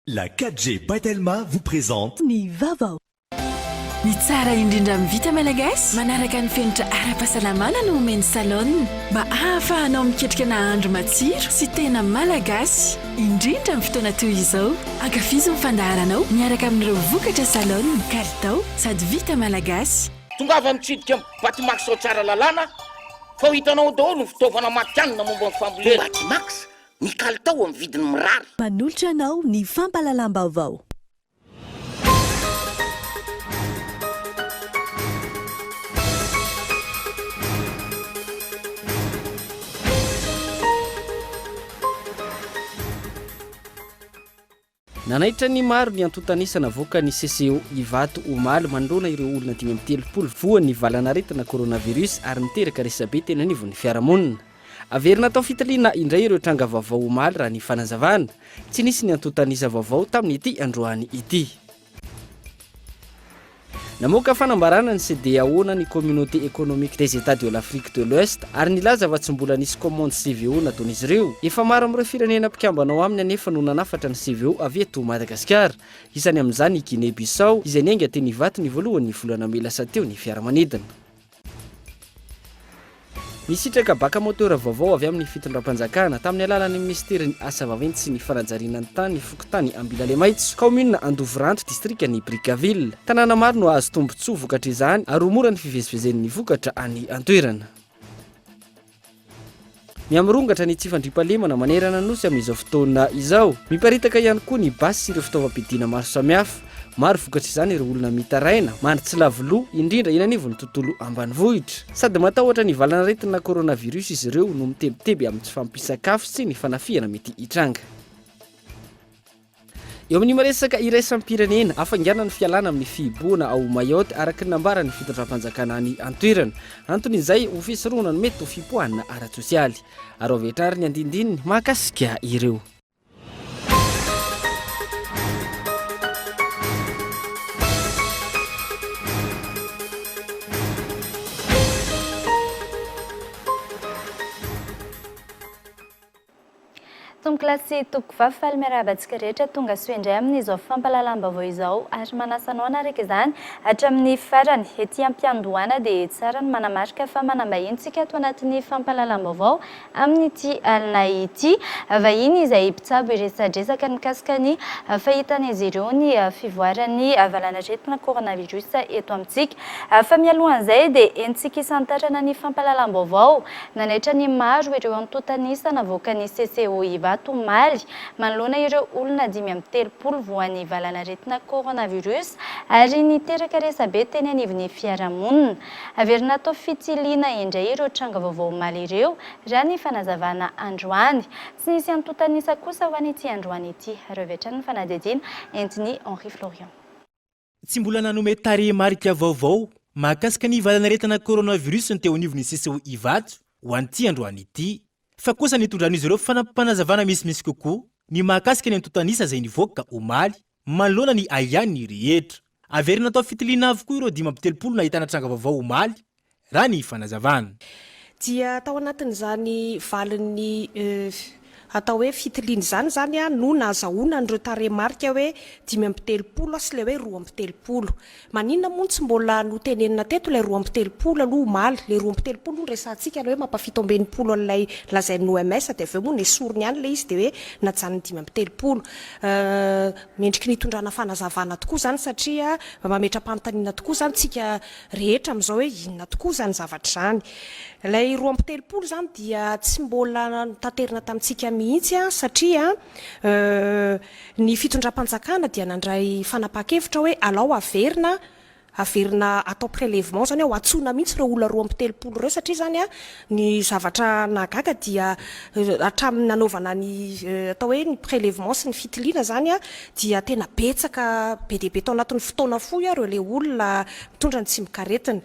La 4G by Telma vous présente. Ny vaovao. Ny tsara indrindra amin'ny vita malagasy manaraka ny fenitra ara-pahasalamana no omen'ny Salon mba ahafahanao miketrika nahandro matsiro sy tena malagasy, indrindra amin'ny fotoana toy izao. Ankafizo ny fandaharanao miaraka amin'ireo vokatra Salon, kalitao sady vita malagasy. Tongava mitsidika ny Batimax ao Tsaralalàna fa ho hitanao ao daholo ny fitaovana matihanina momba ny fambolena. Batimax, ny kalitao amin'ny vidiny mirary. Manolotra anao ny fampahalalam-baovao. Nanaitra ny maro ny antontan'isa navoakan'ny CCO Ivato omaly manoloana ireo olona 35 voan'ny valanaretina coronavirus ary niteraka resabe teny anivon'ny fiarahamonina. Averina atao fitiliana indray ireo tranga vaovao omaly raha ny fanazavana. Tsy nisy ny antontan'isa vaovao tamin'ity androany ity. Namoaka fanambarana ny CEDEAO na ny Communauté Économique des États de l'Afrique de l'Ouest ary nilaza fa tsy mbola nisy commande CVO nataon'izy ireo. Efa maro amin'ireo firenena mpikambana ao aminy anefa no nanafatra ny CVO avy eto Madagasikara. Isany amin'izany i Guinée Bissau izay niainga teny Ivato ny voalohan'ny volana mey lasa teo ny fiaramanidina. Nisitraka baka moteur vaovao avy amin'ny fitondram-panjakana tamin'ny alalan'ny minisiteran'ny Asa vaventy sy ny fanajariana ny tany ny fokontany Ambilalemaitso, kaominina Andovoranto, distrikan'i Brickaville. Tanàna maro no hahazo tombontsoa vokatr'izany ary ho mora ny fivezivezen'ny vokatra any an-toerana. Mihamirongatra ny tsy fandriampahalemana manerana ny Nosy amin'izao fotoana izao. Miparitaka ihany koa ny basy sy ireo fitaovam-piadiana maro samihafa. Maro vokatr'izany ireo olona mitaraina, mandry tsy lavo loha, indrindra eny anivon'ny tontolo ambanivohitra. Sady matahotra ny valanaretina coronavirus izy ireo no mitebiteby amin'ny tsy fahampian-tsakafo sy ny fanafihana mety hitranga. Eo amin'ny maresaka iraisam-pirenena, hafainganana ny fialana amin'ny fihibohana ao Mayotte araka ny nambaran'ny fitondram-panjakana any an-toerana. Antony izay ho fisorohana ny mety ho fipoahana ara-tsosialy. Ary avy hatrany ary ny andindininy mahakasika ireo. Tompokolahy sy tompokovavy, faly miarahaba antsika rehetra tonga soa indray amin'izao fampahalalam-baovao izao ary manasa anao hanaraka izany hatramin'ny farany. Ety am-piandohana dia tsara ny manamarika fa manam-bahiny isika ato anatin'ny fampahalalam-baovao amin'ity alina ity. Vahiny izay mpitsabo hiresadresaka mikasika ny fahitan'izy ireo ny fivoaran'ny valanaretina coronavirus eto amintsika. Fa mialohan'izay dia entintsika isantarana ny fampahalalam-baovao Nanaitra ny maro ireo antontan'isa navoakan'ny CCO Ivato omaly, manoloana ireo olona 35 voan'ny valanaretina coronavirus ary niteraka resabe teny anivon'ny fiarahamonina. Averina atao fitiliana indray ireo tranga vaovao omaly ireo, raha ny fanazavana androany. Tsy nisy antontan'isa kosa ho an'ity androany ity. Ireo avy hatrany ny fanadihadiana entin'i Henri Florian. Tsy mbola nanome tarehimarika vaovao mahakasika ny valanaretina coronavirus ny teo anivon'ny CCO Ivato ho an'ity androany ity, fa kosa nitondran'izy ireo fanampim-panazavana misimisy kokoa ny mahakasika ny antontan'isa izay nivoaka omaly manoloana ny ahiahin'ny rehetra. Averina atao fitiliana avokoa ireo 35 nahitana tranga vaovao omaly raha ny fanazavana. Dia tao anatin'izany valin'ny atao hoe fitiliana izany izany no nahazahoana an'ireo tarehimarika hoe 35 sy ilay hoe 32. Maninona moa no tsy mbola notenenina teto ilay 32 aloha omaly? Ilay 32 no resahantsika ilay hoe mampafito 60 an'ilay lazain'ny OMS dia avy eo moa nesoriny ihany ilay izy dia hoe najanony 35. Mendriky ny hitondrana fanazavana tokoa izany satria mametra-panontaniana tokoa izany tsika rehetra amin'izao hoe inona tokoa izany zavatra izany. Ilay 32 izany dia tsy mbola notaterina tamintsika mihitsy satria ny fitondram-panjakana dia nandray fanapahan-kevitra hoe alao averina, averina atao prélèvement izany hoe antsoina mihitsy ireo olona 32 ireo satria izany ny zavatra nahagaga dia hatramin'ny nanaovana ny atao hoe ny prélèvement sy ny fitiliana izany dia tena betsaka be dia be tao anatin'ny fotoana fohy ary ireo ilay olona mitondra ny tsimokaretina.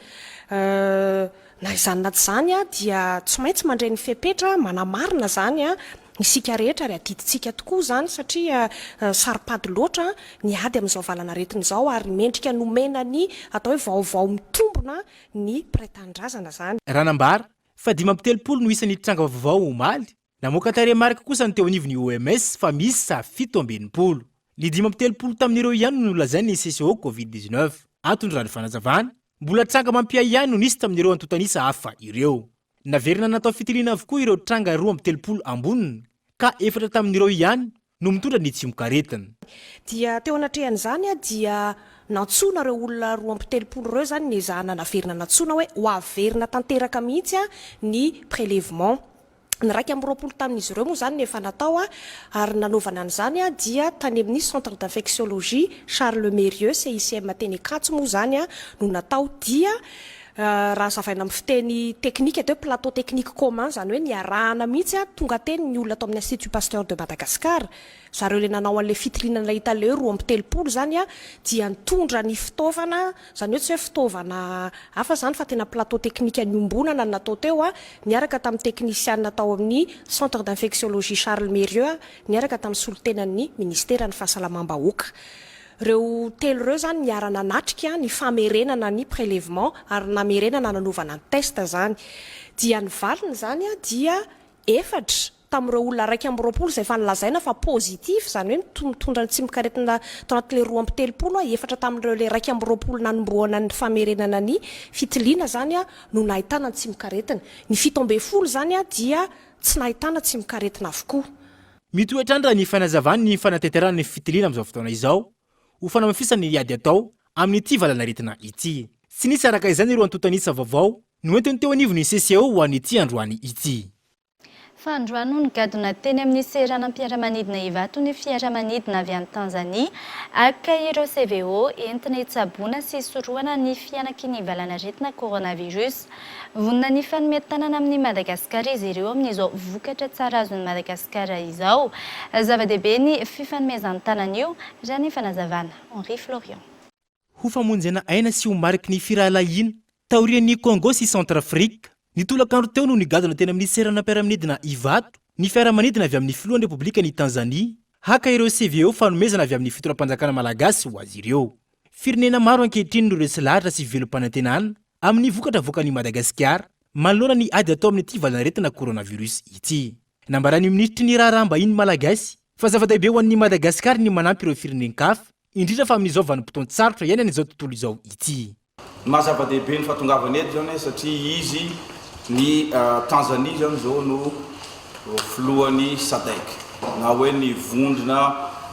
Na izany na tsy izany dia tsy maintsy mandray ny fepetra manamarina izany isika rehetra ary adidintsika tokoa izany satria saro-pady loatra ny ady amin'izao valanaretina izao ary mendrika nomena ny atao hoe vaovao mitombina ny mpiray tanindrazana izany. Raha nambara fa 35 no isan'ny tranga vaovao omaly, Namoaka tarehimarika kosa ny teo anivon'ny OMS fa miisa 67. Ny 35 tamin'ireo ihany no nolazain'ny CCO Covid 19. Antony raha ny fanazavana, mbola tranga mampiahiahy no nisy tamin'ireo antontan'isa hafa ireo. Naverina natao fitiliana avokoa ireo tranga 32 amboniny ka efatra tamin'ireo ihany no mitondra ny tsimokaretina. Dia teo anatrehan'izany dia nantsoina ireo olona 32 ireo izany nezahana naverina nantsoina hoe ho averina tanteraka mihitsy ny prélèvement. Ny 21 tamin'izy ireo moa izany no efa natao ary nanaovana an'izany dia tany amin'ny Centre d'infectiologie Charles Mérieux, CICM teny Ankatso moa izany no natao dia raha hazavaina amin'ny fiteny teknika dia hoe plateau technique commun izany hoe niarahana mihitsy tonga teny ny olona tao amin'ny Institut Pasteur de Madagascar zareo ilay nanao an'ilay fitiliana nahita ilay hoe 32 izany dia nitondra ny fitaovana Izany hoe tsy hoe fitaovana hafa izany fa tena plateau teknika niombonana no natao teo niaraka tamin'ny teknisianina tao amin'ny Centre d'infectiologie Charles Mérieux niaraka tamin'ny solontenan'ny Ministeran'ny Fahasalamam-bahoaka. Ireo telo ireo izany niara-nanatrika ny famerenana ny prélèvement ary namerenana nanaovana ny test izany. Dia ny valiny izany dia efatra tamin'ireo olona 21 izay efa nolazaina fa positif, izany hoe mitondra ny tsimokaretina tao anatin'ilay 32, efatra tamin'ireo ilay 21 nanombohana ny famerenana ny fitiliana izany no nahitana ny tsimokaretina. Ny 17 izany dia tsy nahitana tsimokaretina avokoa. Mitohy hatrany raha ny fanazavany ny fanatanterahana ny fitiliana amin'izao fotoana izao ho fanamafisana ny ady atao amin'ity valanaretina ity. Tsy nisy araka izany ireo antontan'isa vaovao noentin'ny teo anivon'ny CCO ho an'ity androany ity. Fandroany no nigadona teny amin'ny seranam-piaramanidina Ivato ny fiaramanidina avy any Tanzania haka ireo CVO entina hitsaboana sy hisorohana ny fihanaky ny valanaretina coronavirus. Vonona ny hifanome tanana amin'i Madagasikara izy ireo amin'izao vokatra tsara azon'i Madagasikara izao. Zava-dehibe ny fifanomezan-tanana io, raha ny fanazavana. Henri Florian. Ho famonjena aina sy ho mariky ny firahalahiana taorian'ny Congo sy Centrafrique, ny tolakandro teo no nigadona teny amin'ny seranam-piaramanidina Ivato ny fiaramanidina avy amin'ny filohan'ny Repoblikan'i Tanzania haka ireo CVO fanomezana avy amin'ny fitondram-panjakana malagasy ho azy ireo. Firenena maro ankehitriny no resy lahatra sy velom-panantenana amin'ny vokatra avoakan'i Madagasikara manoloana ny ady atao amin'ity valanaretina coronavirus ity. Nambaran'ny minisitry ny raharaham-bahiny malagasy fa zava-dehibe ho an'i Madagasikara ny manampy ireo firenen-kafa indrindra fa amin'izao vanim-potoan-tsarotra iainan'izao tontolo izao ity. Ny maha zava-dehibe ny fahatongavany eto izany satria izy ny Tanzania izany izao no filohan'ny Sadec na hoe ny vondrona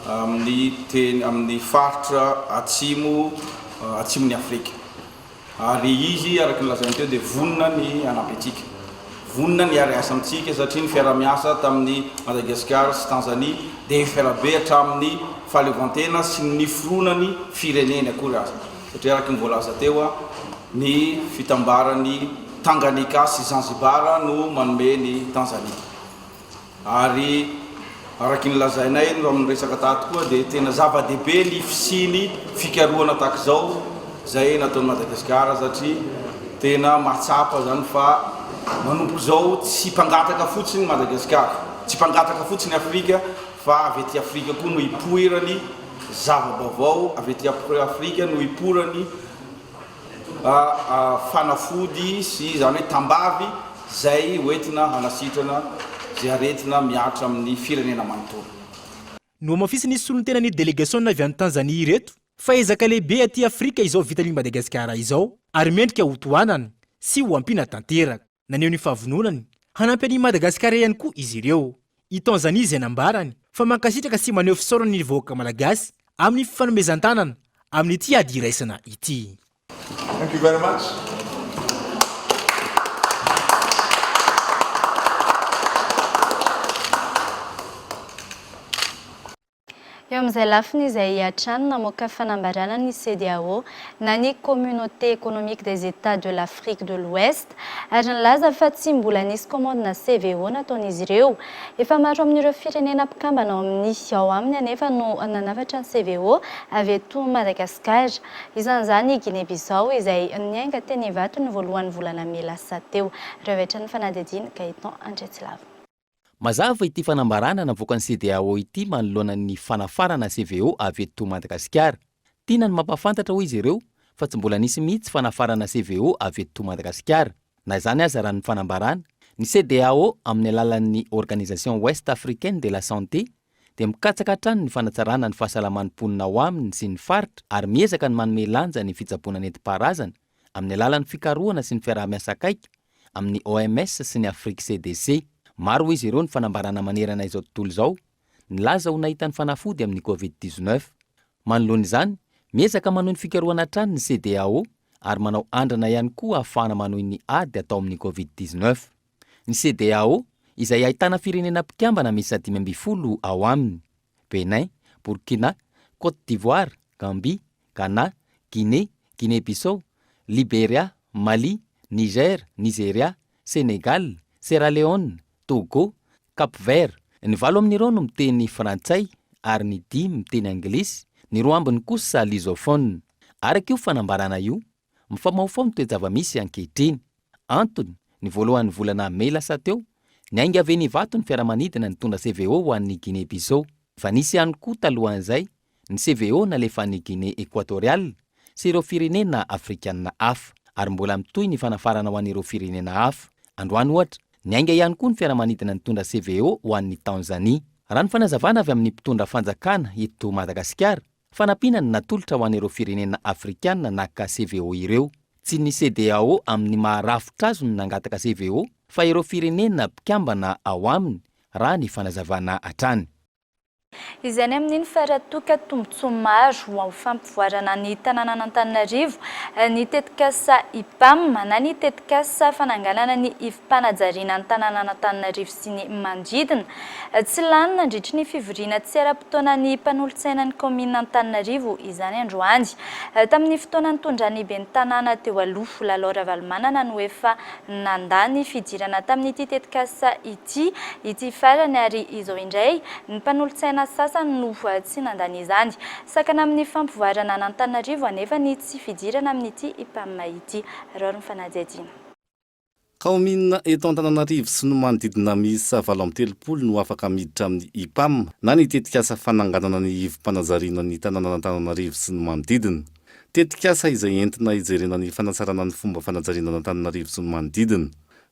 amin'ny teny amin'ny faritra atsimo atsimon'i Afrika. Ary izy, araka ny lazainy teo, dia vonona ny hanampy antsika. Vonona ny hiara-hiasa amintsika satria ny fiaraha-miasa tamin'i Madagasikara sy Tanzania dia efa elabe hatramin'ny fahaleovantena sy ny niforonan'ny fireneny akory aza. Satria araka ny voalaza teo, ny fitambaran'i Tanganyika sy Zanzibar no manome ny Tanzania. Ary araky ny lazainay amin'ny resaka tato koa dia tena zava-dehibe ny fisian'ny fikarohana tahaka izao izay nataon'i Madagasikara satria tena mahatsapa izany fa manomboka izao tsy mpangataka fotsiny Madagasikara, tsy mpangataka fotsiny Afrika fa avy aty Afrika koa no hipoiran'ny zava-baovao, avy aty Afrika no hiporan'ny fanafody sy izany hoe tambavy izay hoentina hanasitrana izay aretina mihatra amin'ny firenena manontolo. Nohamafisin'ny solontenan'ny delegasiona avy any Tanzania ireto fa ezaka lehibe aty Afrika izao vitan'i Madagasikara izao ary mendrika hotohanana sy ho ampiana tanteraka. Naneho ny fahavononany hanampy an'i Madagasikara ihany koa izy ireo. I Tanzania izay nambarany fa mankasitraka sy maneho fisaorana ny vahoaka malagasy amin'ny fifanomezan-tanana amin'ity ady iraisana ity. Thank you very much. Eo amin'izay lafiny izay hatrany, namoaka fanambarana ny CEDEAO na ny Communauté Économique des États de l'Afrique de l'Ouest ary nilaza fa tsy mbola nisy kaomandina CVO nataon'izy ireo. Efa maro amin'ireo firenena mpikambana ao amin'ny ao aminy anefa no nanafatra ny CVO avy eto Madagasikara. Isan'izany i Guinée Bissau izay niainga teny Ivato ny voalohan'ny volana mey lasa teo. Ireo avy hatrany fanadihadiana, Gaëtan Andriatsilavo. Mazava ity fanambarana navoakan'ny CEDEAO ity manoloana ny fanafarana CVO avy eto Madagasikara. Tiana ny mampahafantatra hoy izy ireo fa tsy mbola nisy mihitsy fanafarana CVO avy eto Madagasikara. Na izany aza raha ny fanambarana, ny CEDEAO amin'ny alalan'ny Organisation Ouest Africaine de la Santé. dia mikatsaka hatrany ny fanatsarana ny fahasalaman'ny mponina ao aminy sy ny faritra ary miezaka ny manome lanja ny fitsaboana nentim-paharazana amin'ny alalan'ny fikarohana sy ny fiaraha-miasa akaiky amin'ny OMS sy ny Afrique CDC. Maro hoy izy ireo ny fanambarana manerana izao tontolo izao nilaza ho nahita ny fanafody amin'ny Covid 19. Manoloana izany, miezaka manohy ny fikarohana hatrany ny CEDEAO ary manao andrana ihany koa ahafahana manohy ny ady atao amin'ny Covid 19. Ny CEDEAO, izay ahitana firenena mpikambana miisa 15 ao aminy, Bénin, Burkina, Côte d'Ivoire, Gambie, Ghana, Guinée, Guinée-Bissau, Liberia, Mali, Niger, Nizeria, Sénégal, Sierra Leone, Togo, Cap Vert. Ny valo amin'ireo no miteny frantsay ary ny dimy miteny anglisy, ny roa ambiny kosa lusophone. Araka io fanambarana io, mifamahofaho ny toe-java-misy ankehitriny. Antony, ny voalohan'ny volana mey lasa teo, niainga avy eny Ivato ny fiaramanidina nitondra CVO ho an'i Guinée-Bissau. Efa nisy ihany koa talohan'izay ny CVO nalefan'i Guinée Equatoriale sy ireo firenena afrikanina hafa, ary mbola mitohy ny fanafarana ho an'ireo firenena hafa. Androany ohatra, niainga ihany koa ny fiaramanidina nitondra CVO ho an'i Tanzanie. Raha ny fanazavana avy amin'ny mpitondra fanjakana eto Madagasikara, fanampiana no natolotra ho an'ireo firenena afrikanina naka CVO ireo. Tsy ny CEDEAO amin'ny maha rafitra azy no nangataka CVO fa ireo firenena mpikambana ao aminy, raha ny fanazavana hatrany. Izay ny amin'iny fa raha toa ka tombontsoa maro ho fampivoarana ny tanànan'Antananarivo ny tetikasa IPAM na ny tetikasa fananganana ny ivom-panajariana ny tanànan'Antananarivo sy ny manodidina. Tsy lany nandritry ny fivoriana tsy ara-potoanan'ny mpanolotsainan'ny kaominina Antananarivo izany androany. Tamin'ny fotoana nitondran'ny ben'ny tanàna teo aloha, Lalao Ravalomanana no efa nandà ny fidirana tamin'ity tetikasa ity ity farany ary izao indray ny mpanolotsaina sasany no tsy nandany izany. Sakana amin'ny fampivoarana an'Antananarivo anefa ny tsy fidirana amin'ity Ipam ity. Raory ny fanadihadiana. Kaominina eto Antananarivo sy ny manodidina miisa 38 no afaka miditra amin'ny Ipam na ny tetikasa fananganana ny ivom-panajariana ny tanànan'Antananarivo sy ny manodidina. Tetikasa izay entina hijerena ny fanatsarana ny fomba fanajariana an'Antananarivo sy ny manodidina.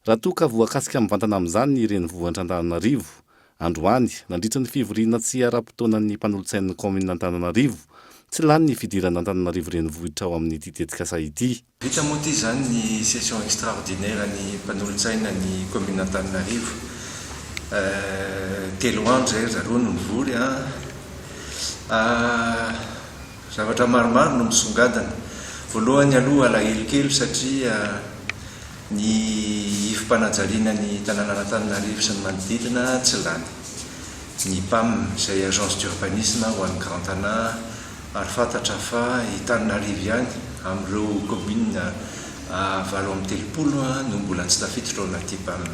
Raha toa ka voakasika mivantana amin'izany ny renivohitr'Antananarivo, androany, nandritra ny fivoriana tsy ara-potoanan'ny mpanolotsain'ny kaominina Antananarivo, tsy lany ny fidiran'Antananarivo renivohitra ao amin'ity tetikasa ity. Vita moa ity izany ny session extraordinaire ny mpanolotsaina ny commune Antananarivo. Telo andro izay ry zareo no nivory an. Zavatra maromaro no misongadina. Voalohany aloha alahelo kely satria ny ivom-panajariana ny tanànan'Antananarivo sy ny manodidina tsy lany. Ny PAM izay agence d'urbanisme ho an'ny Grand Tana ary fantatra fa i Tananarivo ihany amin'ireo commune 38 no mbola tsy tafiditra ao anaty PAM.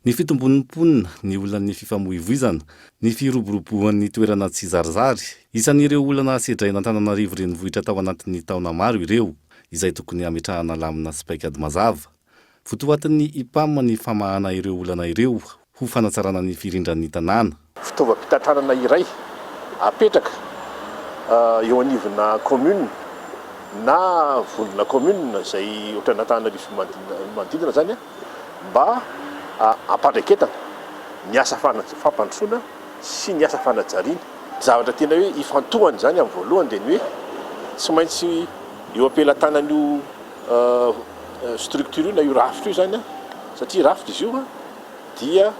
Ny fitombon'ny mponina, ny olan'ny fifamoivoizana, ny firoboroboan'ny toerana tsizarizary, isan'ireo olana sedrain'Antananarivo renivohitra tao anatin'ny taona maro ireo, izay tokony hametrahana lamina sy paikady mazava. Votoatin'ny IPAM ny famahana ireo olana ireo ho fanatsarana ny firindran'ny tanàna. Fitaovam-pitantanana iray apetraka eo anivona commune na vondrona commune izay ohatran'Antananarivo sy ny manodidina izany mba hampandraiketana ny asa fampandrosoana sy ny asa fanajariana. Ny zavatra tena hoe ifantohana izany amin'ny voalohany dia ny hoe tsy maintsy eo am-pelatanan'io structure io na io rafitra io izany satria rafitra izy io dia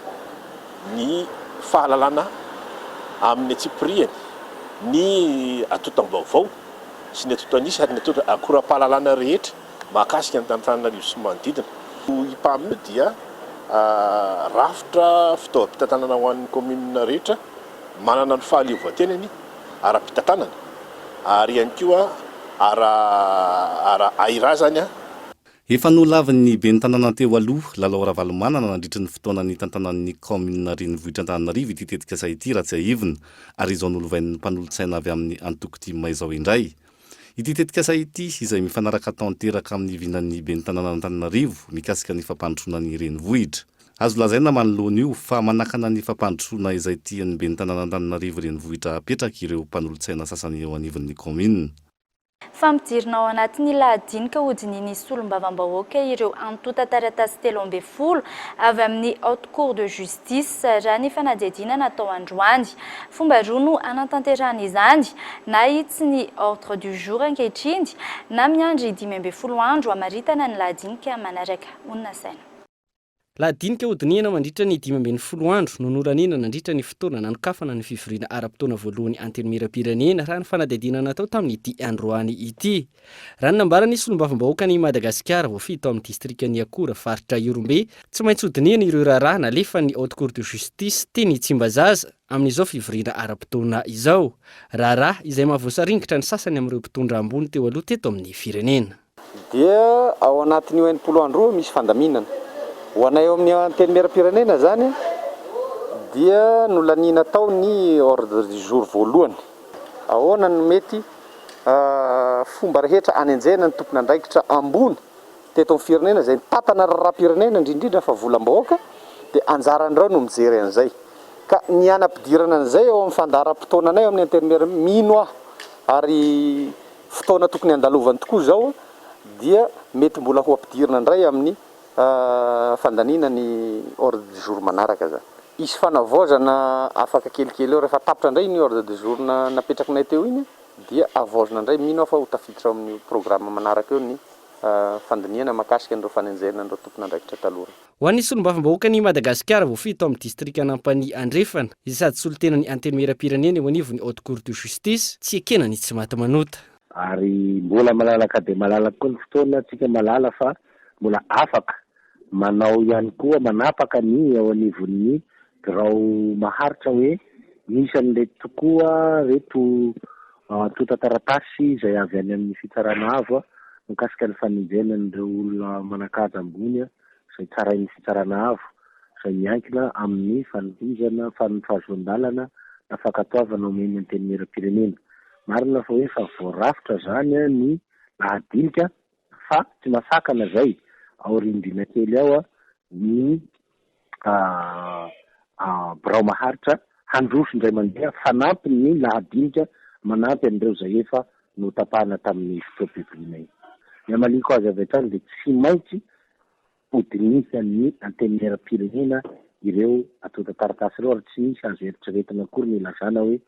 ny fahalalana amin'ny antsipiriany ny antontam-baovao sy ny antontan'isa ary ny akoram-pahalalana rehetra Mahakasika ny Antananarivo sy ny manodidina. Io IPAM io dia rafitra fitaovam-pitantanana ho an'ny kaominina rehetra manana ny fahaleovantenany ara-pitantanana ary ihany koa ara ara hairaha izany. Efa nolavin'ny ben'ny tanàna teo aloha, Lalao Ravalomanana, nandritry ny fotoana nitantanany ny kaominina renivohitr'Antananarivo ity tetikasa ity raha tsiahivina, ary izao nolovain'ny mpanolotsaina avy amin'ny antoko tim izao indray. Ity tetikasa ity, izay mifanaraka tanteraka amin'ny vinan'ny ben'ny tanànan'Antananarivo mikasika ny fampandrosoana ny renivohitra. Azo lazaina manoloana io fa manakana ny fampandrosoana izay tian'ny ben'ny tanànan'Antananarivo renivohitra hapetraka ireo mpanolotsaina sasany eo anivon'ny kaominina. Fampidirina ao anatin'ny lahadinika hodinihin'ny solombavambahoaka ireo antontan-taratasy 13 avy amin'ny Haute Cour de Justice, raha ny fanadihadiana natao androany. Fomba roa no hanatanterahana izany, na hitsy ny ordre du jour ankehitriny, na miandry 15 andro hamaritana ny lahadinika manaraka. Honina saina. Lahadinika hodinihina mandritra ny 15 andro no nolaniana nandritra ny fotoana nanokafana ny fivoriana ara-potoana voalohan'ny Antenimierampirenena, raha ny fanadihadiana natao tamin'ity androany ity. Raha ny nambaran'ny solombavambahoakan'i Madagasikara voafidy tao amin'ny distrikan'i Iakora, faritra Ihorombe, tsy maintsy hodinihina ireo raharaha nalefan'ny Haute Cour de Justice teny Tsimbazaza amin'izao fivoriana ara-potoana izao. Raharaha izay mahavoasaringotra ny sasany amin'ireo mpitondra ambony teo aloha teto amin'ny firenena. Dia ao anatin'io 60 andro io misy fandaminana. Ho anay ao amin'ny Antenimierampirenena izany dia nolaniana tao ny ordre du jour voalohany. Ahoana no mety fomba rehetra anenjehana ny tompon'andraikitra ambony teto amin'ny firenena izay mitantana raharaham-pirenena indrindrindra fa volam-bahoaka dia anjaran'ireo no mijery an'izay. Ka ny hanampidirana an'izay ao amin'ny fandaharam-potoananay ao amin'ny Antenimiera mino aho ary fotoana tokony handalovany tokoa izao dia mety mbola ho ampidirina indray amin'ny fandaniana ny ordre du jour manaraka izany. Hisy fanavaozana afaka kelikely eo, rehefa tapitra indray iny ordre du jour napetrakinay teo iny dia havaozina indray, mino aho fa ho tafiditra ao amin'io programme manaraka eo ny fandinihana mahakasika an'ireo fanenjehana an'ireo tompon'andraikitra taloha ireo. Ho an'ny solombavambahoakan'i Madagasikara voafidy tao amin'ny distrikan'Ampanihy Andrefana, izay sady solontenan'ny Antenimierampirenena eo anivon'ny Haute Cour de Justice, tsy ekena ny tsy maty manota. Ary mbola malalaka dia malalaka koa ny fotoana, tsika mahalala fa mbola afaka manao ihany koa manapaka ny eo anivon'ny birao maharitra hoe misy an'ireto tokoa reto antontan-taratasy izay avy any amin'ny fitsarana avo mikasika ny fanenjehana an'ireo olona manan-kaja ambony izay tsarain'ny Fitsarana Avo, izay miankina amin'ny fanohizana fahazoan-dalana na fankatoavana omen'ny Antenimierampirenena. Marina fa hoe efa voarafitra izany ny lahadinika fa tsy mahasakana izay aoriandriana kely ao ny birao maharitra handroso indray mandeha fanampin'ny lahadinika manampy an'ireo izay efa notapahana tamin'ny fotoam-pivoriana iny. Ny hamaliako azy avy hatrany dia tsy maintsy hodinihan'ny Antenimierampirenena ireo antontan-taratasy ireo ary tsy misy azo eritreretina akory ny hilazana hoe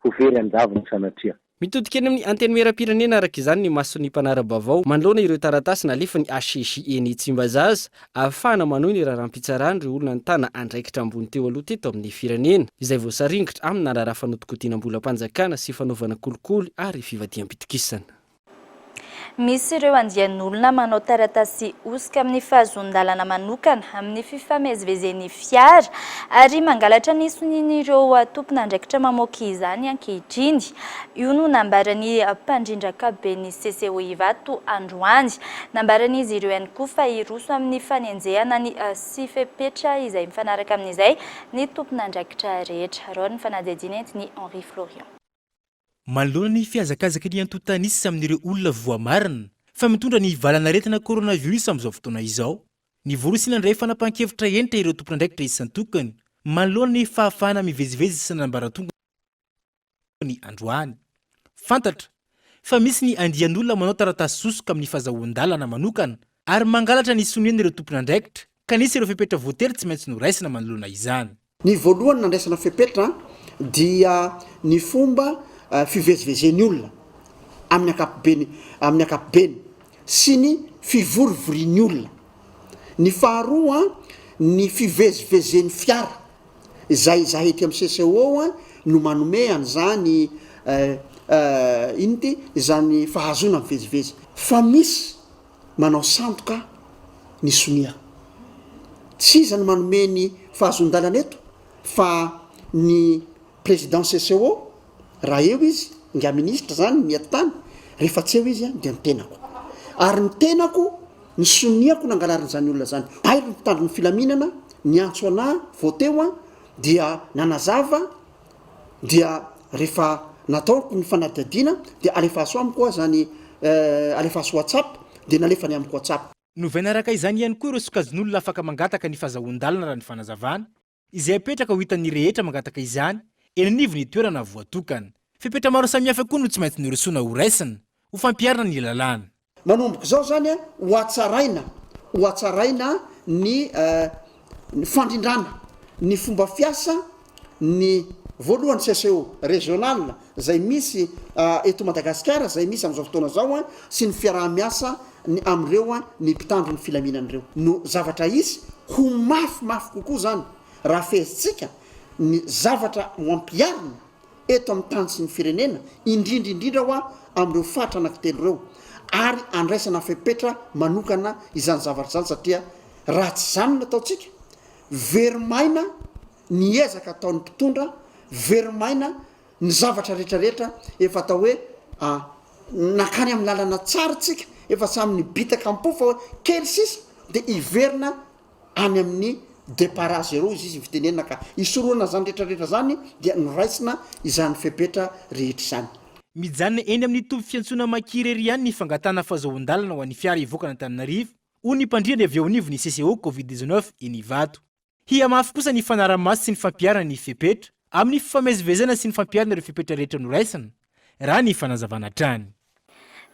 ho very an-javony sanatria. Mitodika eny amin'ny Antenimierampirenena araka izany ny mason'ny mpanara-baovao manoloana ireo taratasy nalefan'ny HCJ eny Tsimbazaza ahafahana manohy ny raharaham-pitsarana ireo olona nitana andraikitra ambony teo aloha teto amin'ny firenena izay voasaringotra amina raharaha fanodinkodinam-bolam-panjakana sy fanaovana kolikoly ary fivadiham-pitokisana. Misy ireo andian'olona manao taratasy hosoka amin'ny fahazoan-dalana manokana amin'ny fifamezivezen'ny fiara ary mangalatra ny sonian'ireo tompon'andraikitra mamoaka izany ankehitriny. Io no nambaran'ny mpandrindra ankapoben'ny CCO Ivato androany. Nambaran'izy ireo ihany koa fa hiroso amin'ny fanenjehana ny sy fepetra izay mifanaraka amin'izay ny tompon'andraikitra rehetra. Raha ny fanadihadiana entin'i Henri Florian. Manoloana ny fihazakazaky ny antontan'isa amin'ireo olona voamarina fa mitondra ny valanaretina coronavirus amin'izao fotoana izao, nivory sy nandray fanapahan-kevitra hentitra ireo tompon'andraikitra isan-tokony manoloana ny fahafahana mivezivezy isan'ambaratongany androany. Fantatra fa misy ny andian'olona manao taratasy sosoka amin'ny fazahoan-dalana manokana ary mangalatra ny sonian'ireo tompon'andraikitra ka nisy ireo fepetra voatery tsy maintsy noraisina manoloana izany. Ny voalohany nandraisana fepetra dia ny fomba fivezivezen'ny olona amin'ny ankapobeny amin'ny ankapobeny sy ny fivorivorian'ny olona. Ny faharoa ny fivezivezen'ny fiara izay izahay ety amin'ny CCO no manome an'izany inona ity izany fahazoana mivezivezy. Fa misy manao sandoka ny sonia. Tsy iza no manome ny fahazoan-dalana eto fa ny président CCO raha eo izy, ingahy ministra zany ny atitany, rehefa tsy eo izy dia ny tenako. Ary ny tenako, ny soniako nangalarin'izany olona zany. Hay ry mpitandro ny filaminana niantso anah vao teo an, dia nanazava dia rehefa nataoko ny fanadihadiana dia alefaso amiko hoa zany alefaso whatsapp dia nalefany amiko whatsapp. Novaina araka izany ihany koa ireo sokajin'olona afaka mangataka ny fazahoan-dalana raha ny fanazavana, izay apetraka ho hitan'ny rehetra mangataka izany eny anivon'ny toerana voatokana. Fepetra maro samihafa koa no tsy maintsy norosoana horaisina. ho fampiharana ny lalàna. Manomboka izao izany ho hatsaraina, ho hatsaraina ny ny fandrindrana ny fomba fiasa ny voalohany CCO régional izay misy eto Madagasikara izay misy amin'izao fotoana izao sy ny fiaraha-miasa ny amin'ireo ny mpitandro ny filaminana ireo no zavatra hisy ho mafimafy kokoa izany raha fehezintsika ny zavatra ho ampiharina eto amin'ny tany sy ny firenena, indrindra indrindra hoa amin'ireo faritra anankitelo ireo, ary andraisana fepetra manokana izany zavatra izany satria raha tsy izany no ataontsika, very maina ny ezaka ataon'ny mpitondra, very maina ny zavatra rehetra rehetra efa atao hoe nankany amin'ny lalana tsara tsika, efa samy nibitaka am-po fa hoe kely sisa dia hiverina any amin'ny départ à zéro izy izy ny fitenenana ka hisorohana izany rehetra rehetra izany dia noraisina izany fepetra rehetra izany. Mijanona eny amin'ny toby fiantsoana Maki irery ihany ny fangatahana fahazoan-dalana ho an'ny fiara hivoaka an'Antananarivo, hoy ny mpandrindra avy eo anivon'ny CCO Covid 19 eny Ivato. Hihamafy kosa ny fanaraha-maso sy ny fampiharana ny fepetra amin'ny fifamezivezena sy ny fampiharana ireo fepetra rehetra noraisina, raha ny fanazavana hatrany.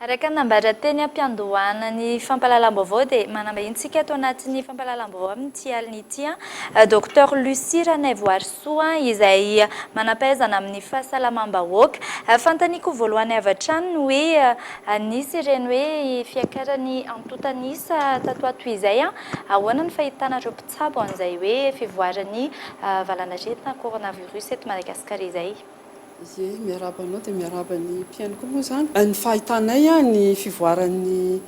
Araka ny nambara teny am-piandohana ny fampahalalam-baovao dia manambahiny tsika ato anatin'ny fampahalalam-baovao amin'ity alina ity Docteur Lucie Ranaivoarisoa izay manam-pahaizana amin'ny fahasalamam-bahoaka. Fanontaniako voalohany avy hatrany ny hoe nisy ireny hoe fiakaran'ny antontan'isa tato ato izay, ahoana ny fahitanareo mpitsabo an'izay hoe fivoaran'ny valanaretina coronavirus eto Madagasikara izay? Ie, miarahaba anao dia miarahaba ny mpihaino koa moa izany. Ny fahitanay ny fivoaran'ny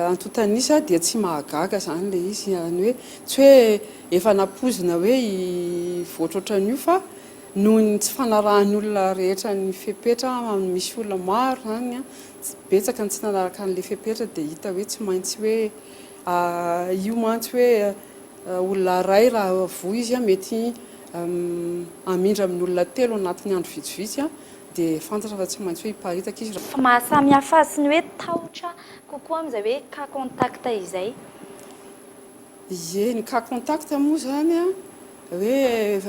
antontan'isa dia tsy mahagaga izany ilay izy. Izany hoe tsy hoe efa nampoizina hoe hivoatra ohatran'io fa noho ny tsy fanarahan'ny olona rehetra ny fepetra, misy olona maro izany, betsaka ny tsy nanaraka an'ilay fepetra dia hita hoe tsy maintsy hoe io mantsy hoe Olona iray raha voa izy mety hamindra amin'ny olona telo anatin'ny andro vitsivitsy dia fantatra fa tsy maintsy hoe hiparitaka izy. Fa maha samy hafa azy sy ny hoe tahotra kokoa amin'izay hoe cas contact izay. Ie, ny cas contact moa izany hoe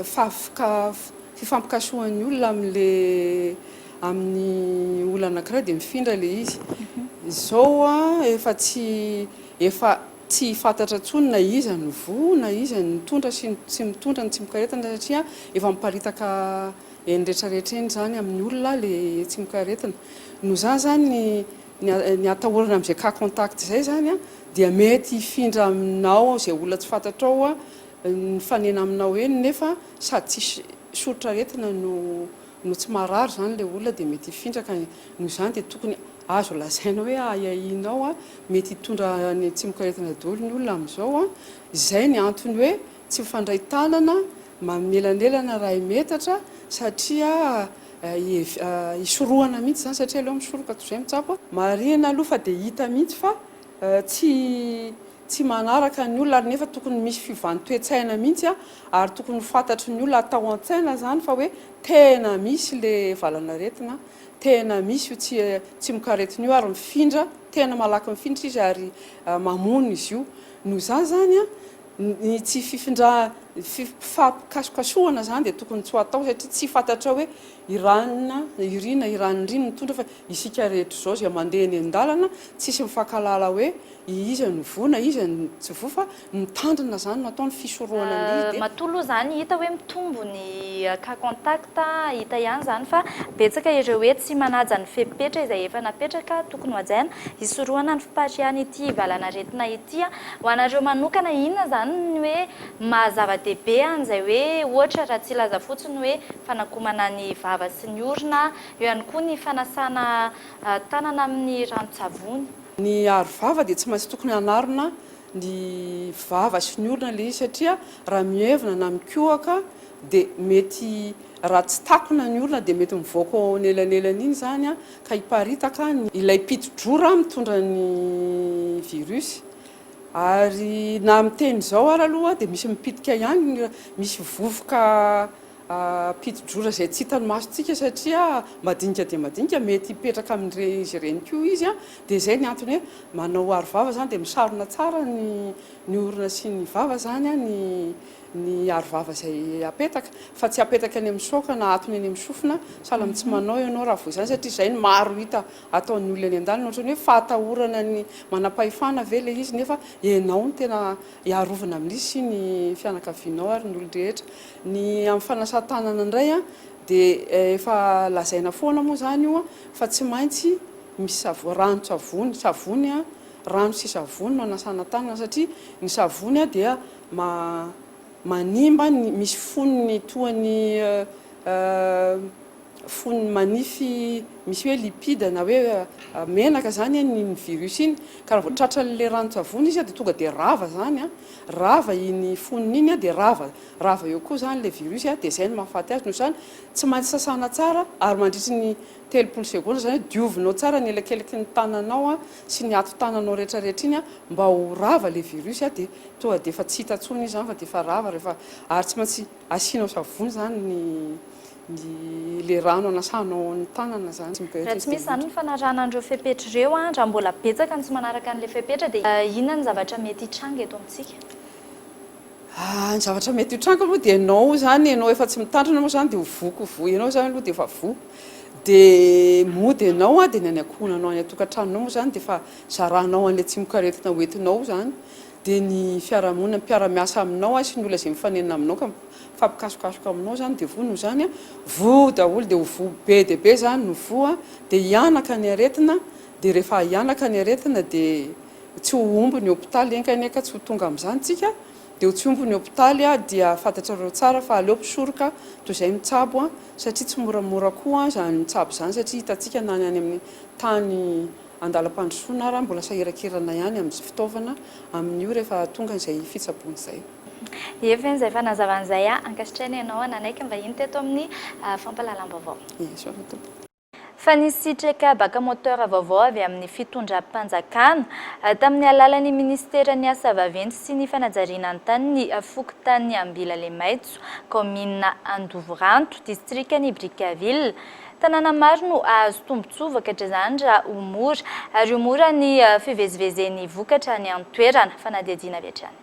fifampikasohan'ny olona amin'le amin'ny olona anankiray dia mifindra ilay izy. Izao efa tsy efa Tsy fantatra intsony na iza no voa na iza no mitondra sy ny tsy mitondra ny tsimokaretina satria efa miparitaka eny rehetra rehetra eny izany amin'ny olona ilay tsimokaretina. Noho izany izany ny ny atahorana amin'izay cas contact izay izany dia mety hifindra aminao izay olona tsy fantatrao mifanena aminao eny nefa sady tsisy soritr'aretina no no tsy marary izany ilay olona dia mety hifindra ka noho izany dia tokony azo lazaina hoe ahiahianao an, mety hitondra ny tsimokaretina daholo ny olona amin'izao an, izay ny antony hoe tsy mifandray tanana, manelanelana iray metatra satria hisorohana mihitsy izany satria aleo misoroka toy izay mitsabo. Marihina aloha fa dia hita mihitsy fa tsy tsy manaraka ny olona ary nefa tokony misy fiovan'ny toe-tsaina mihitsy ary tokony ho fantatry ny olona atao an-tsaina izany fa hoe tena misy le valanaretina, tena misy io tsy tsimokaretina io ary mifindra, tena malaky mifindra izy ary mamono izy io. Noho izany izany ny tsy fifindra fifampikasokasohana izany dia tokony tsy ho atao satria tsy fantatrao hoe i ranona, i rina, i ranondrina mitondra fa isika rehetra izao izay mandeha eny an-dalana tsisy mifankahalala hoe Iza no voa na iza no tsy voa fa mitandrina zany no atao ny fisorohana ny izy dia. Matoa aloha izany hita hoe mitombo ny cas contact, hita ihany izany fa betsaka ireo hoe tsy manaja ny fepetra izay efa napetraka tokony ho hajaina hisorohana ny fipariahan'ity valanaretina ity. Ho anareo manokana inona izany ny hoe maha zava-dehibe an'izay hoe ohatra raha tsy hilaza fotsiny hoe fanakomana ny vava sy ny orona, eo ihany koa ny fanasana tanana amin'ny ranon-tsavony. Ny aro vava dia tsy maintsy tokony hanarona ny vava sy ny orona ilay izy satria raha mievina na mikohaka dia mety raha tsy takona ny orona dia mety mivoaka ao anelanelany iny izany ka hiparitaka ny ilay piti-drora mitondra ny virus ary na miteny izao ary aloha dia misy mipitika ihany misy vovoka Piti-drora izay tsy hitan'ny masontsika satria madinika dia madinika, mety hipetraka amin'izy ireny koa izy, dia izay ny antony hoe manao aro vava izany dia misarona tsara ny ny orona sy ny vava izany ny ny arovava izay apetaka fa tsy apetaka eny amin'ny saoka na atony eny amin'ny sofina sahala amin'ny tsy manao ianao raha vao izany satria izay no maro hita ataon'ny olona eny an-dalana ohatran'ny hoe fahatahorana ny manam-pahefana ve ilay izy nefa ianao no tena hiarovana amin'izy sy ny fianakavianao ary ny olon-drehetra. Ny amin'ny fanasan-tanana indray dia efa lazaina foana moa izany io fa tsy maintsy misy savony, ranon-tsavony, savony rano sy savony no anasana tanana satria ny savony dia ma manimba ny misy fonony toa ny fonony manify misy hoe lipide na hoe menaka zany iny virus iny ka raha vao tratran'le ranon-tsavony izy dia tonga dia rava zany rava iny fonony iny dia rava rava eo koa zany le virus dia zay no mahafaty azy noho izany tsy maintsy sasana tsara ary mandritry ny 30 segondra izany hoe diovinao tsara ny elakelaky ny tananao sy ny ato-tananao rehetra rehetra iny mba ho rava le virus dia tonga dia efa tsy hita intsony izy izany fa dia efa rava rehefa ary tsy maintsy asianao savony izany ny ny le rano anasanao ny tanana izany. Raha tsy misy izany ny fanarahana an'ireo fepetra ireo, raha mbola betsaka ny tsy manaraka an'ilay fepetra dia inona ny zavatra mety hitranga eto amintsika? Ny zavatra mety hitranga aloha dia ianao izany, ianao efa tsy mitandrina moa izany dia ho voa ko voa, ianao izany aloha dia efa voa. Dia mody ianao dia ny any ankohonanao any an-tokantranonao moa izany dia efa zaranao an'ilay tsimokaretina hoentinao izany. Dia ny fiarahamonina, ny mpiara-miasa aminao sy ny olona izay mifanena aminao ka mifampikasokasoka aminao izany dia voa noho izany, voa daholo dia ho voa be dia be izany no voa, dia hihanaka ny aretina, dia rehefa hihanaka ny aretina dia Tsy ho omby ny hopitaly enga anie ka tsy ho tonga amin'izany tsika dia ho tsy omby ny hopitaly dia fantatrareo tsara fa aleo mpisoroka toy izay mitsabo satria tsy moramora koa izany mitsabo izany satria hitantsika na ny any amin'ny tany andalam-pandrosoana ara mbola sahirankirana ihany amin'ny fitaovana amin'io rehefa tonga izay fitsaboana izay. Heviny izay fanazavana izay, ankasitrahina ianao nanaiky ny vahiny teto amin'ny fampahalalam-baovao. Misaotra tompoko. Fa nisitraka baka moteur vaovao avy amin'ny fitondram-panjakana, tamin'ny alalan'ny minisiteran'ny Asa vaventy sy ny fanajariana ny tany ny fokontany Ambila Lemaitso, kaominina Andovoranto, distrikan'i Brickaville. Tanàna maro no hahazo tombontsoa vokatr'izany raha ho mora, ary ho mora ny fivezivezen'ny vokatra any an-toerana. Fanadihadiana avy hatrany.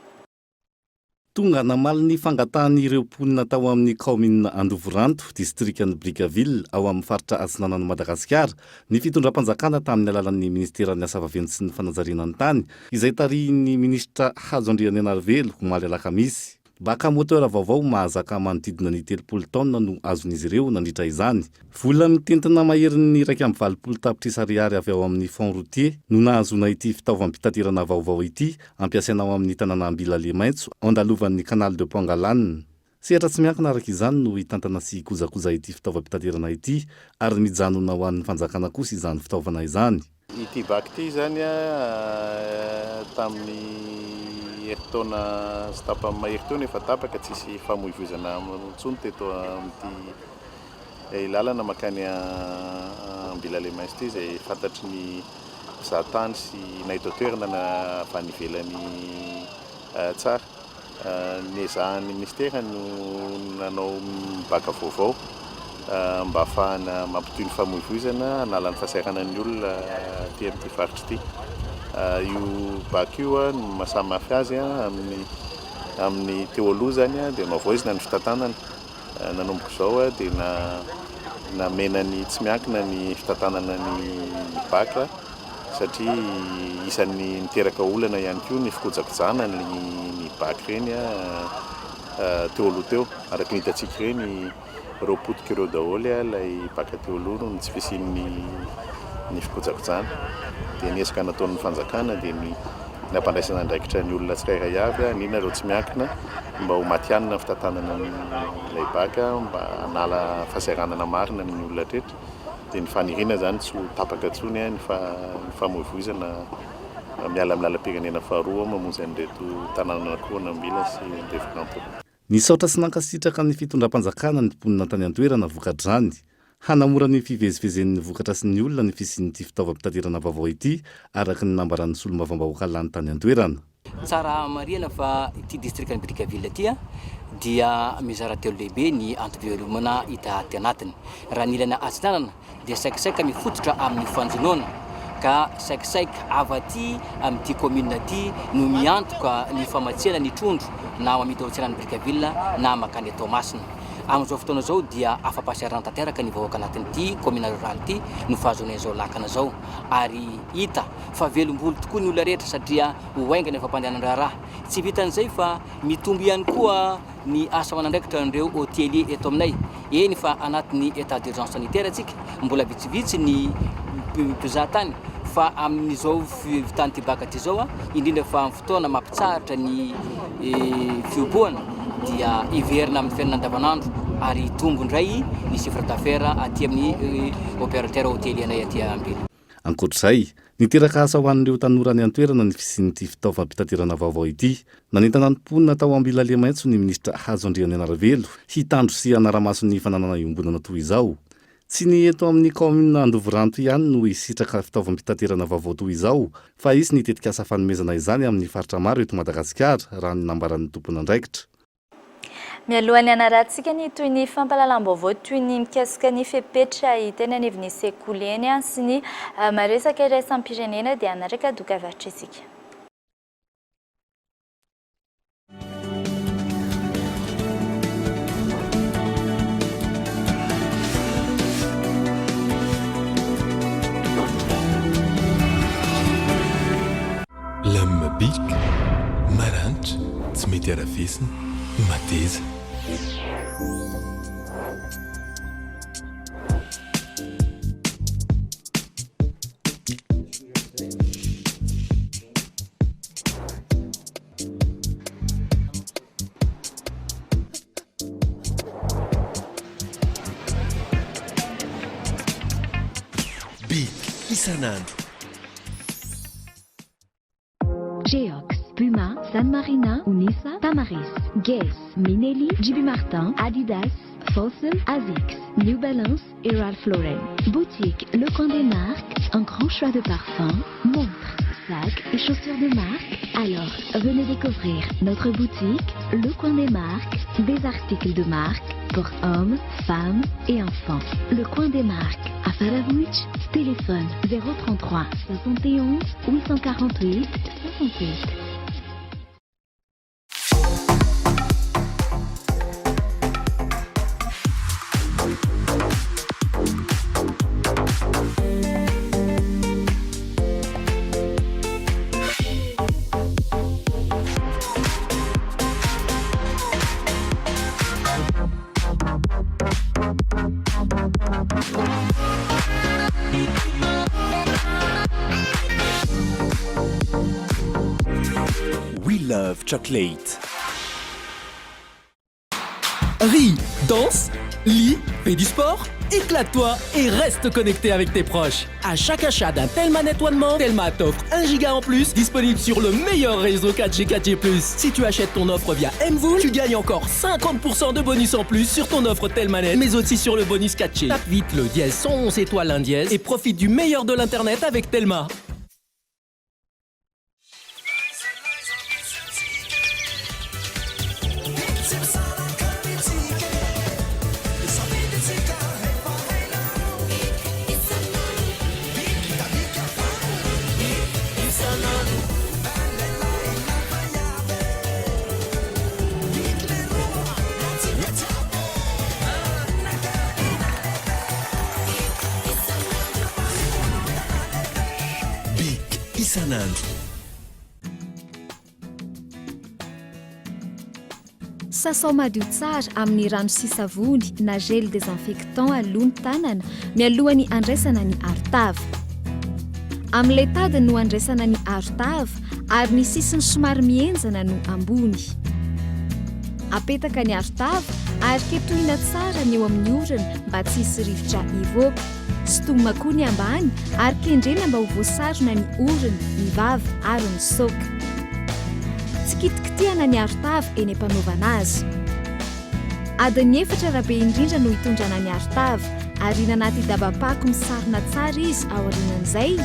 Tonga namaly ny fangatahan'ireo mponina tao amin'ny kaominina Andovoranto, distrikan'i Brickaville, ao amin'ny faritra Atsinanan'i Madagasikara, ny fitondram-panjakana tamin'ny alalan'ny minisiteran'ny Asa vaventy sy ny fanajariana ny tany, izay tarihin'ny minisitra Hajo Andrianainarivelo, omaly alakamisy. Bac à moteur vaovao mahazaka manodidina ny 30 taonina no azon'izy ireo nandritra izany. Vola mitentina maherin'ny 81 tapitrisa ariary avy ao amin'ny Fonds routier no nahazoana ity fitaovam-pitaterana vaovao ity ampiasaina ao amin'ny tanàna Ambila Lemaitso, andalovan'ny Canal de Pangalane. Sehatra tsy miankina araka izany no hitantana sy hikojakoja ity fitaovam-pitaterana ity ary mijanona ho an'ny fanjakana kosa izany fitaovana izany. Ity bac ity izany tamin'ny herintaona sy tapany mahery teo no efa tapaka, tsisy famoivoizana intsony teto amin'ity lalana mankany Ambilalemaitso ity izay fantatry ny mpizahatany sy na eto an-toerana na avy any ivelany tsara. Niezahan'ny minisitera no nanao bac vaovao mba hahafahana mampitohy ny famoivoizana, hanala ny fahasahiranan'ny olona aty amin'ity faritra ity. Io bac io no maha samy hafa azy amin'ny amin'ny teo aloha izany dia nohavaozina ny fitantanana. Nanomboka izao dia namena ny tsy miankina ny fitantanana ny bac satria isan'ny niteraka olana ihany koa ny fikojakojana ny bac ireny teo aloha teo. Araka ny hitantsika ireny, ireo potika ireo daholo ilay bac teo aloha noho ny tsy fisian'ny ny fikojakojana. Dia ny ezaka nataon'ny fanjakana dia ny nampandraisana andraikitra ny olona tsirairay avy, indrindra ireo tsy miankina, mba ho matihanina ny fitantanana ilay bac, mba hanala fahasahiranana marina amin'ny olona rehetra. Dia ny faniriana izany tsy ho tapaka intsony ny famoivoizana miala amin'ny lalam-pirenena faharoa mamonjy an'ireto tanànan'Ankoronambila sy Andevoranto. Nisaotra sy nankasitraka ny fitondram-panjakana ny mponina tany an-toerana vokatr'izany. Hanamora ny fivezivezen'ny vokatra sy ny olona ny fisian'ity fitaovam-pitaterana vaovao ity, araka ny nambaran'ny solombavambahoaka lany tany an-toerana. Tsara marihana fa ity distrikan'i Brickaville ity dia mizara telo lehibe ny antom-pivelomana hita aty anatiny. Raha ny ilany atsinanana dia saikasaika mifototra amin'ny fanjonoana. Ka saikisaika avy aty amin'ity commune ity no miantoka ny famatsiana ny trondro na amidy ao an-tsenan'i Brickaville na mankany Toamasina. Amin'izao fotoana izao dia afa-pahasahiranana tanteraka ny vahoaka anatin'ity commune rurale ity no fahazoana izao lakana izao ary hita fa velom-bolo tokoa ny olona rehetra satria ho haingana ny fampandehanan-draharaha. Tsy vitan'izay fa mitombo ihany koa ny asa aman'andraikitra an'ireo hoteliers eto aminay. Eny fa anatin'ny état d'urgence sanitaire tsika, mbola vitsivitsy ny mpizaha tany fa amin'izao fivitan'ity bac ity izao, indrindra fa amin'ny fotoana mampitsahatra ny fihobohana dia hiverina amin'ny fiainana andavanandro ary hitombo indray ny chiffre d'affaires aty amin'ny opérateur hotelier anay aty Ambila. Ankoatra izay, niteraka asa ho an'ireo tanora any an-toerana ny fisian'ity fitaovam-pitaterana vaovao ity. Nanentana ny mponina tao Ambilalemaitso ny minisitra Hajo Andrianainarivelo hitandro sy hanara-maso ny fananana iombonana toy izao. Tsy ny eto amin'ny kaominina Andovoranto ihany no hisitraka fitaovam-pitaterana vaovao toy izao fa hisy ny tetikasa fanomezana izany amin'ny faritra maro eto Madagasikara, raha ny nambaran'ny tompon'andraikitra. Mialohan'ny hanarahantsika ny tohin'ny fampahalalam-baovao toy ny mikasika ny fepetra hita eny anivon'ny sekoly eny sy ny maresaka iraisam-pirenena dia hanaraka dokavarotra isika. Lame bic, maranitra, tsy mety arafesina, mateza. Bic isan'andro. Geox, Puma, San Marina, Unisa, Tamaris, Guess, Minelli, JB Martin, Adidas, Fossil, Asics, New Balance et Ralph Lauren. Boutique Le Coin des Marques, un grand choix de parfums, montres, sacs et chaussures de marque. Alors, venez découvrir notre boutique Le Coin des Marques, des articles de marque pour hommes, femmes et enfants. Le Coin des Marques à Faravouch, téléphone 033 71 848 68. We love chocolate. Ris, danse, lis, fais du sport, éclate-toi et reste connecté avec tes proches. À chaque achat d'un Telma Net One More, Telma t'offre 1 giga en plus disponible sur le meilleur réseau 4G 4G+. Si tu achètes ton offre via MVola, tu gagnes encore 50% de bonus en plus sur ton offre Telma Net, mais aussi sur le bonus 4G. Tape vite le dièse 111 étoile 1 dièse et profite du meilleur de l'internet avec Telma. Bic isan'andro. Sasao madio tsara amin'ny rano sy savony na gel désinfectant aloha ny tanana mialohan'ny andraisana ny arotava. Amin'ilay tady no andraisana ny arotava ary ny sisiny somary mihenjana no ambony. Apetaka ny arotava ary ketohina tsara ny eo amin'ny orona mba tsy hisy rivotra hivoaka. Sintomina koa ny ambany ary kendrena mba ho voasarona ny orona, ny vava ary ny saoka. Tsy kitikitihana ny arotava eny am-panaovana azy. Adiny efatra raha be indrindra no hitondrana ny arotava. Ariana anaty dabam-pako misarona tsara izy aorianan'izay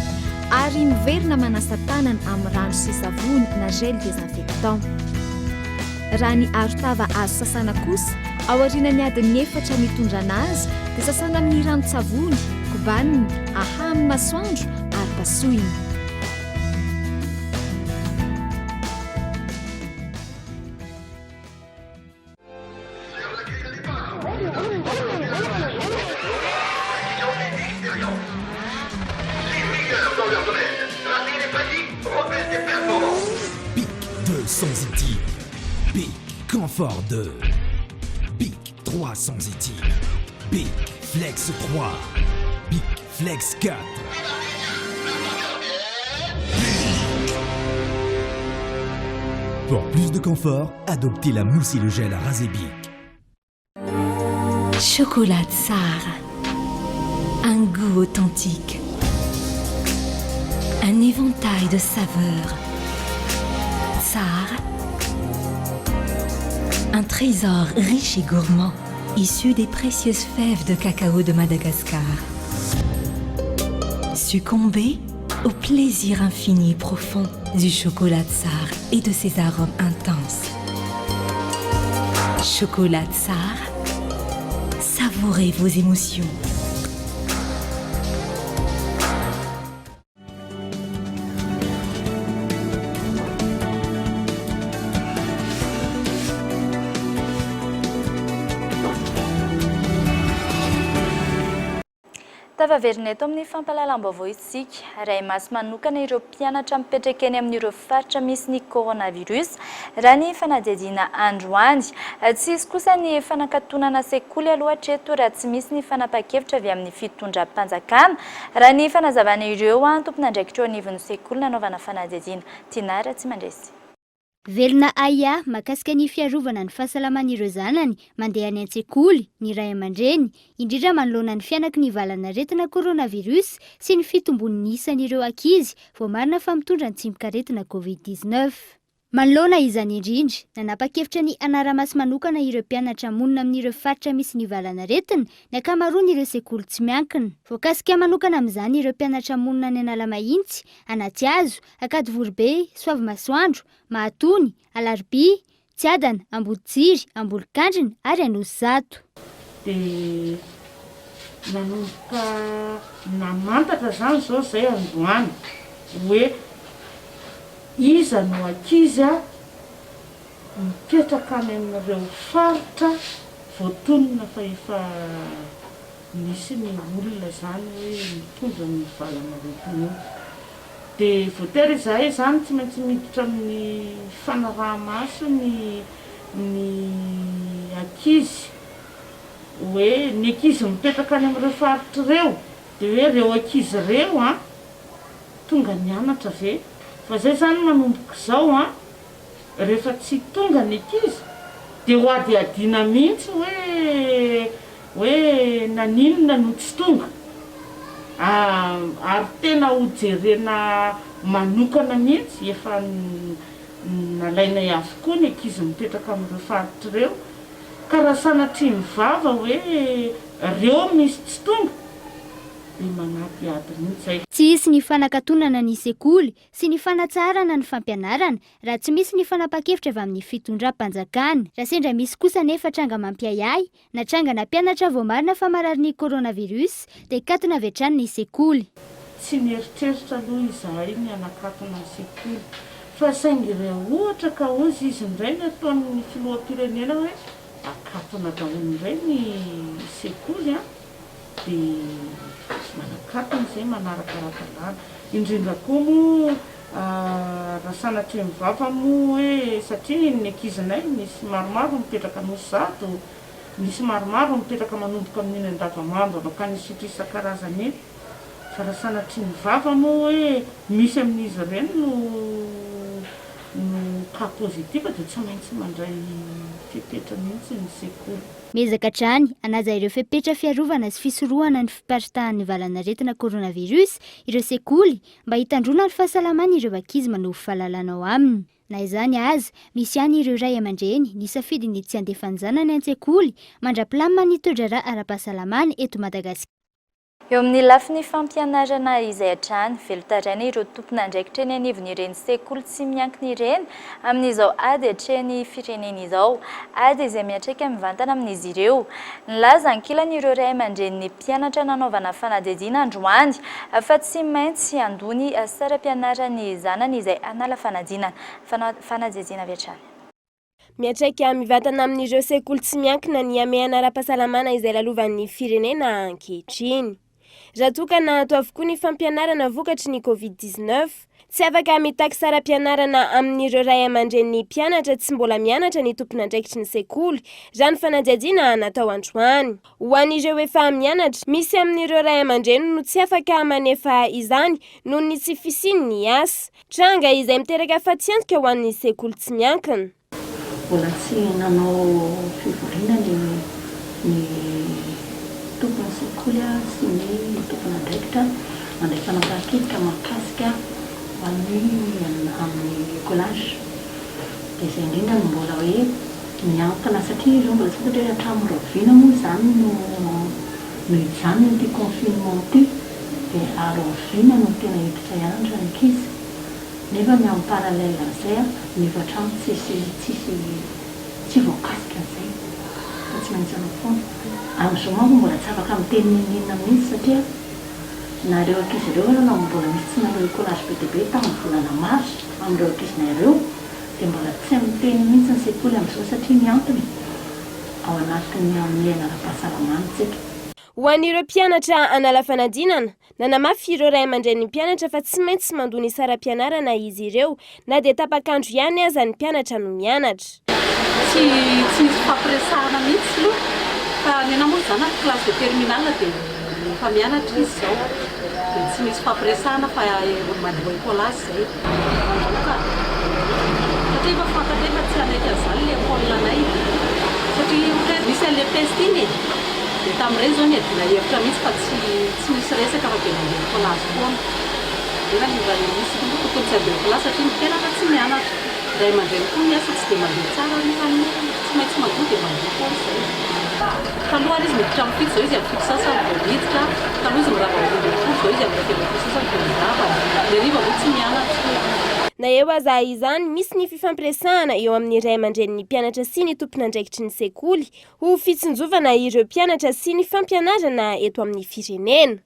ary miverina manasa tanana amin'ny rano sy savony na gel désinfectant. Raha ny arotava azo sasana kosa, aorianan'ny adiny efatra nitondrana azy dia sasana amin'ny ranon-tsavony, kobanina, ahaha amin'ny masoandro ary pasahana. pasohina. Bic 200 ity. Bic Confort 2. Bic 300 ity. Bic Flex 3. Bic Flex 4. Pour plus de confort, adoptez la mousse et le gel à raser Bic. Chocolat Tsara. Un goût authentique. Un éventail de saveurs. Tsara. Un trésor riche et gourmand, issu des précieuses fèves de cacao de Madagascar. Succombez au plaisir infini et profond du chocolat Tsara et de ses arômes intenses. Chocolat Tsara, savourez vos émotions. Tafaverina eto amin'ny fampahalalam-baovao isika. Arahi-maso manokana ireo mpianatra mipetraka eny amin'ireo faritra misy ny coronavirus, raha ny fanadihadiana androany. Tsy hisy kosa ny fanakatonana sekoly aloha hatreto raha tsy misy ny fanapahan-kevitra avy amin'ny fitondram-panjakana, raha ny fanazavana ireo tompon'andraikitra eo anivon'ny sekoly nanaovana fanadihadiana. Tinah Ratsimandresy. Velona ahiahy mahakasika ny fiarovana ny fahasalaman'ireo zanany mandeha any an-tsekoly ny ray aman-dreny, indrindra manoloana ny fihanaky ny valanaretina coronavirus sy ny fitombon'ny isan'ireo ankizy voamarina fa mitondra ny tsimokaretina Covid 19. Manoloana izany indrindra, nanapa-kevitra ny hanara-maso manokana ireo mpianatra monina amin'ireo faritra misy ny valanaretina ny ankamaroan'ireo sekoly tsy miankina. Voakasika manokana amin'izany ireo mpianatra monina any Analamahitsy, Anatihazo, Ankadivoribe, Soavimasoandro, Mahatony, Alarobia, Tsiadana, Amboditsiry, Ambolokandrina ary Anosizato. Dia nanomboka namantatra izany izao izay androany hoe iza no ankizy mipetraka any amin'ireo faritra voatonona fa efa Misy ny olona izany hoe mitondra an'io valanaretina io. Dia voatery izahay izany tsy maintsy miditra amin'ny fanaraha-maso ny ny ankizy hoe ny ankizy mipetraka any amin'ireo faritra ireo dia hoe ireo ankizy ireo an tonga nianatra ve? Fa izay izany manomboka izao an rehefa tsy tonga ny ankizy dia ho hadihadiana mihitsy hoe hoe naninona no tsy tonga ary tena ho jerena manokana mihitsy, efa nalainay avokoa ny ankizy mipetraka amin'ireo faritra ireo ka raha sanatria ny vava hoe reo misy tsy tonga dia manadihady mihitsy zay. Tsy hisy ny fanakatonana ny sekoly sy ny fanatsaharana ny fampianarana raha tsy misy ny fanapahan-kevitra avy amin'ny fitondram-panjakana. Raha sendra misy kosa anefa tranga mampiahiahy na trangana mpianatra voamarina fa mararin'ny coronavirus dia katona avy hatrany ny sekoly. Tsy nieritreritra aloha izahay ny hanakatona ny sekoly fa saingy raha ohatra ka hozy izy indray ny ataon'ny filoham-pirenena hoe akatona daholo indray ny sekoly an! dia manakatona izay manaraka ara-dalàna. Indrindra koa moa raha sanatria ny vava moa hoe satria ny ankizinay misy maromaro mipetraka Anosizato, misy maromaro mipetraka manomboka amin'iny Andavamamba mankany Isotry isan-karazany iny, fa raha sanatria ny vava moa hoe misy amin'izy ireny no no cas positif dia tsy maintsy mandray fepetra mihitsy ny sekoly. Miezaka hatrany hanaja ireo fepetra fiarovana sy fisorohana ny fiparitahan'ny valanaretina coronavirus ireo sekoly mba hitandroana ny fahasalaman'ireo ankizy manovo fahalalana ao aminy. Na izany aza, misy ihany ireo ray aman-dreny nisafidy ny tsy handefa ny zanany an-tsekoly mandra-pilamina ny toe-draharaha ara-pahasalamana eto Madagasikara. Eo amin'ny lafiny fampianarana izay hatrany, velon-taraina ireo tompon'andraikitra eny anivon'ireny sekoly tsy miankina ireny amin'izao ady atrehin'ny firenena izao. Ady izay miantraika mivantana amin'izy ireo. Nilaza ankilany ireo ray aman-drenin'ny mpianatra nanaovana fanadihadiana androany fa tsy maintsy handoa ny saram-pianaran'ny zanany izay hanala fanadinana. Fanadihadiana avy hatrany. Miantraika mivantana amin'ireo sekoly tsy miankina ny hamehana ara-pahasalamana izay lalovan'ny firenena ankehitriny. Raha toa ka nahato avokoa ny fampianarana vokatry ny Covid 19, tsy afaka mitaky saram-pianarana amin'ireo ray aman-drenin'ny mpianatra tsy mbola mianatra ny tompon'andraikitry ny sekoly, raha ny fanadihadiana natao androany. Ho an'ireo efa mianatra, misy amin'ireo ray aman-dreny no tsy afaka manefa izany noho ny tsy fisian'ny asa. Tranga izay miteraka fatiantoka ho an'ny sekoly tsy miankina. Mbola tsy nanao fivoriana ny ny tompon'ny sekoly sy ny tompon'andraikitra nandray fanapahan-kevitra mahakasika ny amin'ny écolage. Dia izay indrindra no mbola hoe miankina satria izao mbola tsy fantatra hoe hatramin'ny rahoviana moa izany no no hijanona ity confinement ity. Dia ary oviana no tena hiditra hianatra ny ankizy? Nefa ny en parallèle an'izay an, ny efa-trano tsisy tsisy tsy voakasika an'izay fa tsy maintsy hanao foana. Amin'izao manko mbola tsy afaka miteny n'inon'inona mihitsy satria na ireo ankizy ireo aza na mbola misy tsy nanao écolage be dia be tamin'ny volana mars amin'ireo ankizinay ireo dia mbola tsy miteny mihitsy ny sekoly amin'izao satria ny antony ao anatin'ny hamehana ara-pahasalamana isika. Ho an'ireo mpianatra hanala fanadinana, nanamafy ireo ray aman-drenin'ny mpianatra fa tsy maintsy mandoa ny saram-pianarana izy ireo na dia tapak'andro ihany aza ny mpianatra no mianatra. Tsy tsy nisy fifampiresahana mihitsy aloha fa ny anah moa zanako classe de terminale dia efa mianatra izy izao dia tsy nisy fifampiresahana fa mandoa écolage izay. Mandoa ka. Satria efa fantatray fa tsy hanaiky an'izany ilay école anay satria ohatra hoe nisy an'ilay peste iny e. Dia tamin'ireny izao niadiana hevitra mihitsy fa tsy tsy nisy resaka fa dia nandeha écolage foana. Nefa ny raha misy koa tokony tsy handeha écolage satria ny mpianatra tsy mianatra. Ny ray aman-dreny koa miasa tsy dia mandeha tsara nefa tsy maintsy mandoa dia mandoa foana izay. Taloha ary izy miditra amin'ny fito izao izy amin'ny fito sasany vao miditra, taloha izy mirava amin'ny 12 izao izy amin'ny 11 sasany vao mirava. Ny hariva moa tsy mianatra. Na eo aza izany, misy ny fifampiresahana eo amin'ny ray aman-drenin'ny mpianatra sy ny tompon'andraikitry ny sekoly ho fitsinjovana ireo mpianatra sy ny fampianarana eto amin'ny firenena.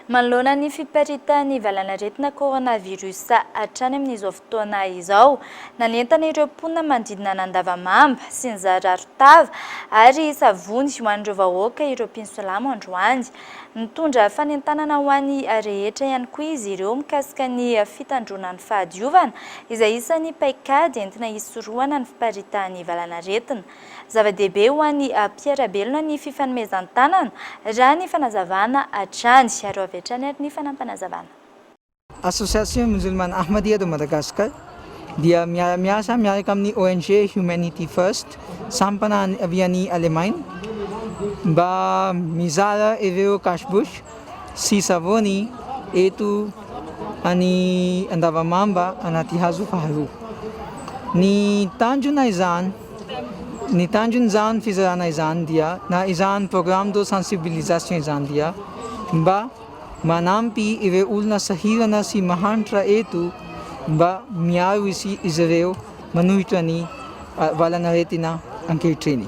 Manoloana ny fiparitahan'ny valanaretina coronavirus hatrany amin'izao fotoana izao, nanentana ireo mponina manodidina an'Andavamamba sy nizara arotava ary savony ho an'ireo vahoaka ireo mpino silamo androany. Nitondra fanentanana ho an'ny rehetra ihany koa izy ireo mikasika ny fitandroana ny fahadiovana, izay isan'ny paikady entina hisorohana ny fiparitahan'ny valanaretina. Zava-dehibe ho an'ny mpiara-belona ny fifanomezan-tanana, raha ny fanazavana hatrany. Ary avy hatrany ary ny fanaampanazavana. Association Musulmane Ahmadiyya de Madagascar dia miara-miasa miaraka amin'ny ONG Humanity First, sampana avy any Alemaina, mba mizara ireo cache-bouche sy savony eto any Andavamamba anaty hazo faharoa. Ny tanjona izany, ny tanjon'izany fizarana izany dia, na izany programme de sensibilisation izany dia mba manampy ireo olona sahirana sy mahantra eto mba miaro izy ireo manohitra ny valanaretina ankehitriny.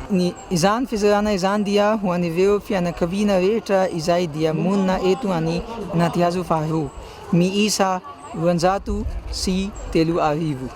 Ny izany fizarana izany dia ho an'ireo fianakaviana rehetra izay dia monina eto any Anatihazo faharoa, miisa 3200.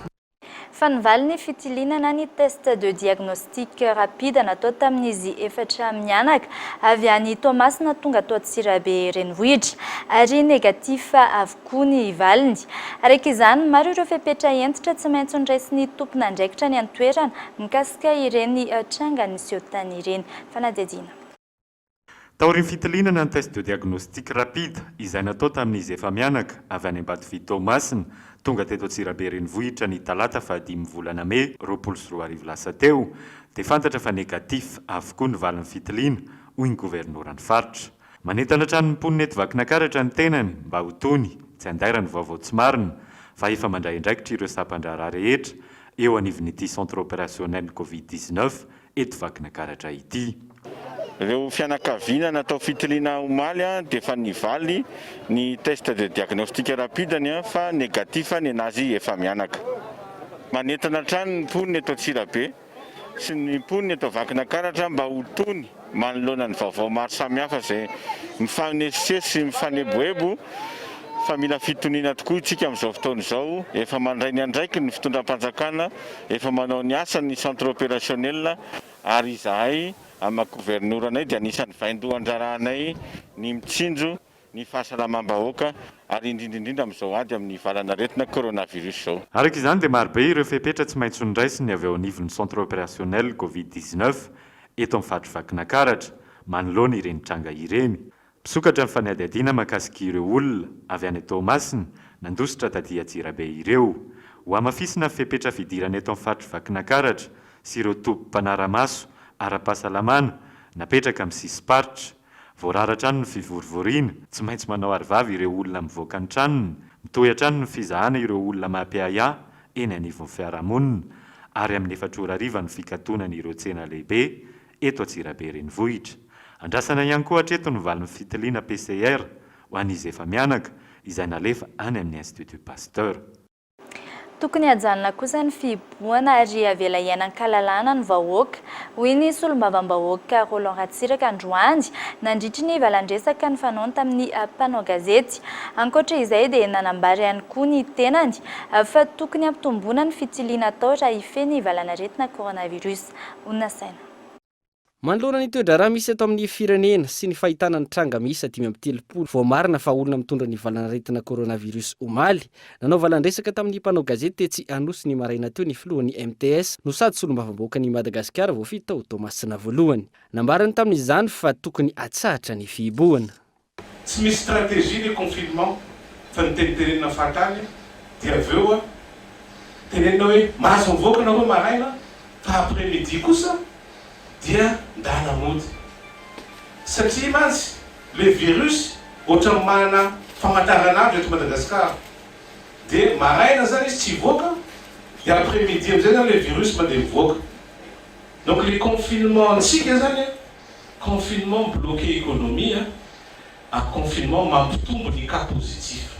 Fa nivaly ny fitiliana na ny test de diagnostic rapide natao tamin'izy efatra mianaka avy any Toamasina tonga tao Antsirabe renivohitra ary negatif avokoa ny valiny. Araka izany, maro ireo fepetra hentitra tsy maintsy noraisin'ny tompon'andraikitra any an-toerana mikasika ireny tranga niseho tany ireny. Fanadihadiana. Taorian'ny fitiliana ny test de diagnostic rapide izay natao tamin'izy efa-mianaka avy any Ambatovy Toamasina tonga teto Antsirabe renivohitra ny talata fahadimy volana mey 2020 lasa teo dia fantatra fa négatif avokoa ny valin'ny fitiliana hoy ny governoran'ny faritra. Manentana hatrany ny mponina eto Vakinakaratra ny tenany mba ho tony, tsy handairan'ny vaovao tsy marina fa efa mandray andraikitra ireo sampan-draharaha rehetra eo anivon'ity centre opérationnel covid 19 eto Vakinakaratra ity. Ireo fianakaviana natao fitiliana omaly dia efa nivaly ny test de diagnostic rapide-ny fa négatif nenazy efa-mianaka. Manentana hatrany ny mponina eto Antsirabe sy ny mponina eto Vakinankaratra mba ho tony manoloana ny vaovao maro samihafa izay mifanesisesy sy mifaneboebo fa mila fitoniana tokoa isika amin'izao fotoana izao. Efa mandray ny andraikiny ny fitondram-panjakana, efa manao ny asany ny centre opérationnel ary izahay amin'ny maha governora anay dia anisan'ny vaindohan-draharahanay ny mitsinjo ny fahasalamam-bahoaka ary indrindra indrindra amin'izao ady amin'ny valan'aretina coronavirus izao. Araka izany dia marobe ireo fepetra tsy maintsy noraisiny avy ao anivon'ny Centre Opérationnel Covid 19 eto amin'ny faritry Vakinakaratra manoloana ireny tranga ireny. Misokatra ny fanadihadiana mahakasika ireo olona avy any Toamasina nandositra taty Antsirabe ireo. Hohamafisina ny fepetra fidirana eto amin'ny faritry Vakinakaratra sy ireo toby mpanara-maso ara-pahasalamana napetraka amin'ny sisim-paritra. Voarara hatrany ny fivorivoriana, tsy maintsy manao arovava ireo olona mivoaka ny tranony, mitohy hatrany ny fizahana ireo olona mampiahiahy eny anivon'ny fiarahamonina, ary amin'ny efatra ora hariva ny fikatonana ireo tsena lehibe eto Antsirabe renivohitra. Andrasana ihany koa hatreto ny valin'ny fitiliana PCR ho an'izy efa-mianaka izay nalefa any amin'ny Institut Pasteur. Tokony hajanona kosa ny fihibohana ary avela hiaina an-kalalahana ny vahoaka, hoy ny solombavambahoaka Roland Ratsiraka androany nandritry ny valandresaka nifanaony tamin'ny mpanao gazety. Ankoatra izay dia nanambara ihany koa ny tenany fa tokony hampitomboana ny fitiliana atao raha hifehy ny valanaretina coronavirus. Ho nasaina. Manoloana ny toe-draharaha misy eto amin'ny firenena sy ny fahitana ny tranga miisa 35 voamarina fa olona mitondra ny valanaretina coronavirus omaly, nanao valandresaka tamin'ny mpanao gazety tetsy Anosy ny maraina teo ny filohan'ny MTS no sady solombavambahoakan'i Madagasikara voafidy tao Toamasina voalohany. Nambarany tamin'izany fa tokony atsahatra ny fihibohana. Tsy misy stratégie le confinement fa ny tenitenenina fahatany dia avy eo tenenina hoe mahazo mivoaka nareo maraina fa après midi kosa dia ndana mody satria mantsy le virus ohatran'ny manana famantaranandro eto Madagascar dia maraina zany izy tsy hivoaka dia après midi amizay zany le virus mandeha mivoaka donc le confinement antsika zany Confinement mi-bloquer économie a, ary confinement mampitombo ny cas positif.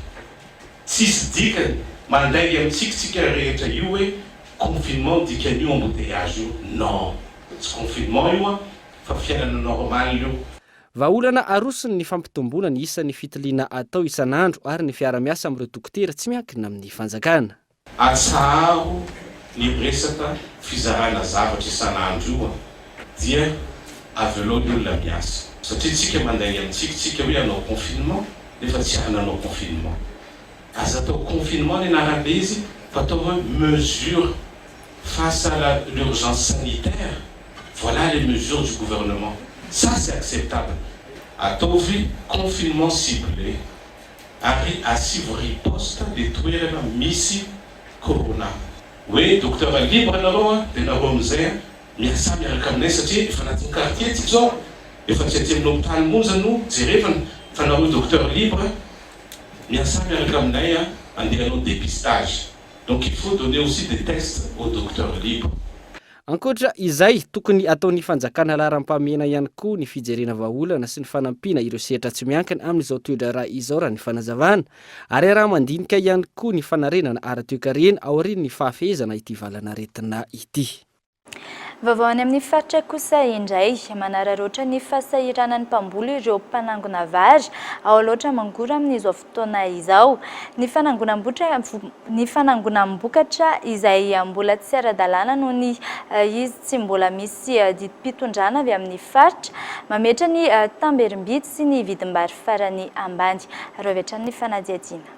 Tsisy dikany, mandainga amintsika tsika rehetra io hoe confinement dikan'io embouteillage io, non, tsy confinement io an, fa fiainana normal io. Vahaolana arosony ny fampitomboana ny isan'ny fitiliana atao isan'andro ary ny fiara-miasa amin'ireo dokotera tsy miankina amin'ny fanjakana. Atsaharo ny resaka fizarana zavatra isan'andro io an! Dia avelao ny olona miasa. Satria tsika mandainga amintsika tsika hoe hanao confinement nefa tsy ary nanao confinement. Aza atao confinement ny anaran'ilay izy fa atao hoe mesure face à la l'urgence sanitaire, voilà les mesures du gouvernement. Ça c'est acceptable. Ataovy confinement ciblé. Ary asivo riposte le toerana misy corona. Hoe docteur libre nareo an, de nareo amizay an miasà miaraka aminay satria efa anatin'ny quartier tsika zao, efa tsy aty amin'ny hopitaly monja no jerevana fa nareo docteur libre miasà miaraka aminay an andeha hanao dépistage. Donc il faut donner aussi des tests aux docteurs libres. Ankoatra izay, tokony ataon'ny fanjakana laharam-pahamehana ihany koa ny fijerena vahaolana sy ny fanampiana ireo sehatra tsy miankina amin'izao toe-draharaha izao raha ny fanazavana, ary araha-mandinika ihany koa ny fanarenana ara-toekarena aorian'ny fahafehezana ity valan'aretina ity. Vaovao any amin'ny faritra kosa indray, manararaotra ny fahasahiranan'ny mpamboly ireo mpanangona vary ao Alaotra Mangoro amin'izao fotoana izao. Ny fanangonam-botra ny fanangonam-bokatra izay mbola tsy ara-dalàna noho ny izy tsy mbola misy didim-pitondrana avy amin'ny faritra mametra ny tamberim-bidy sy ny vidim-bary farany ambany. Araho avy hatrany ny fanadihadiana.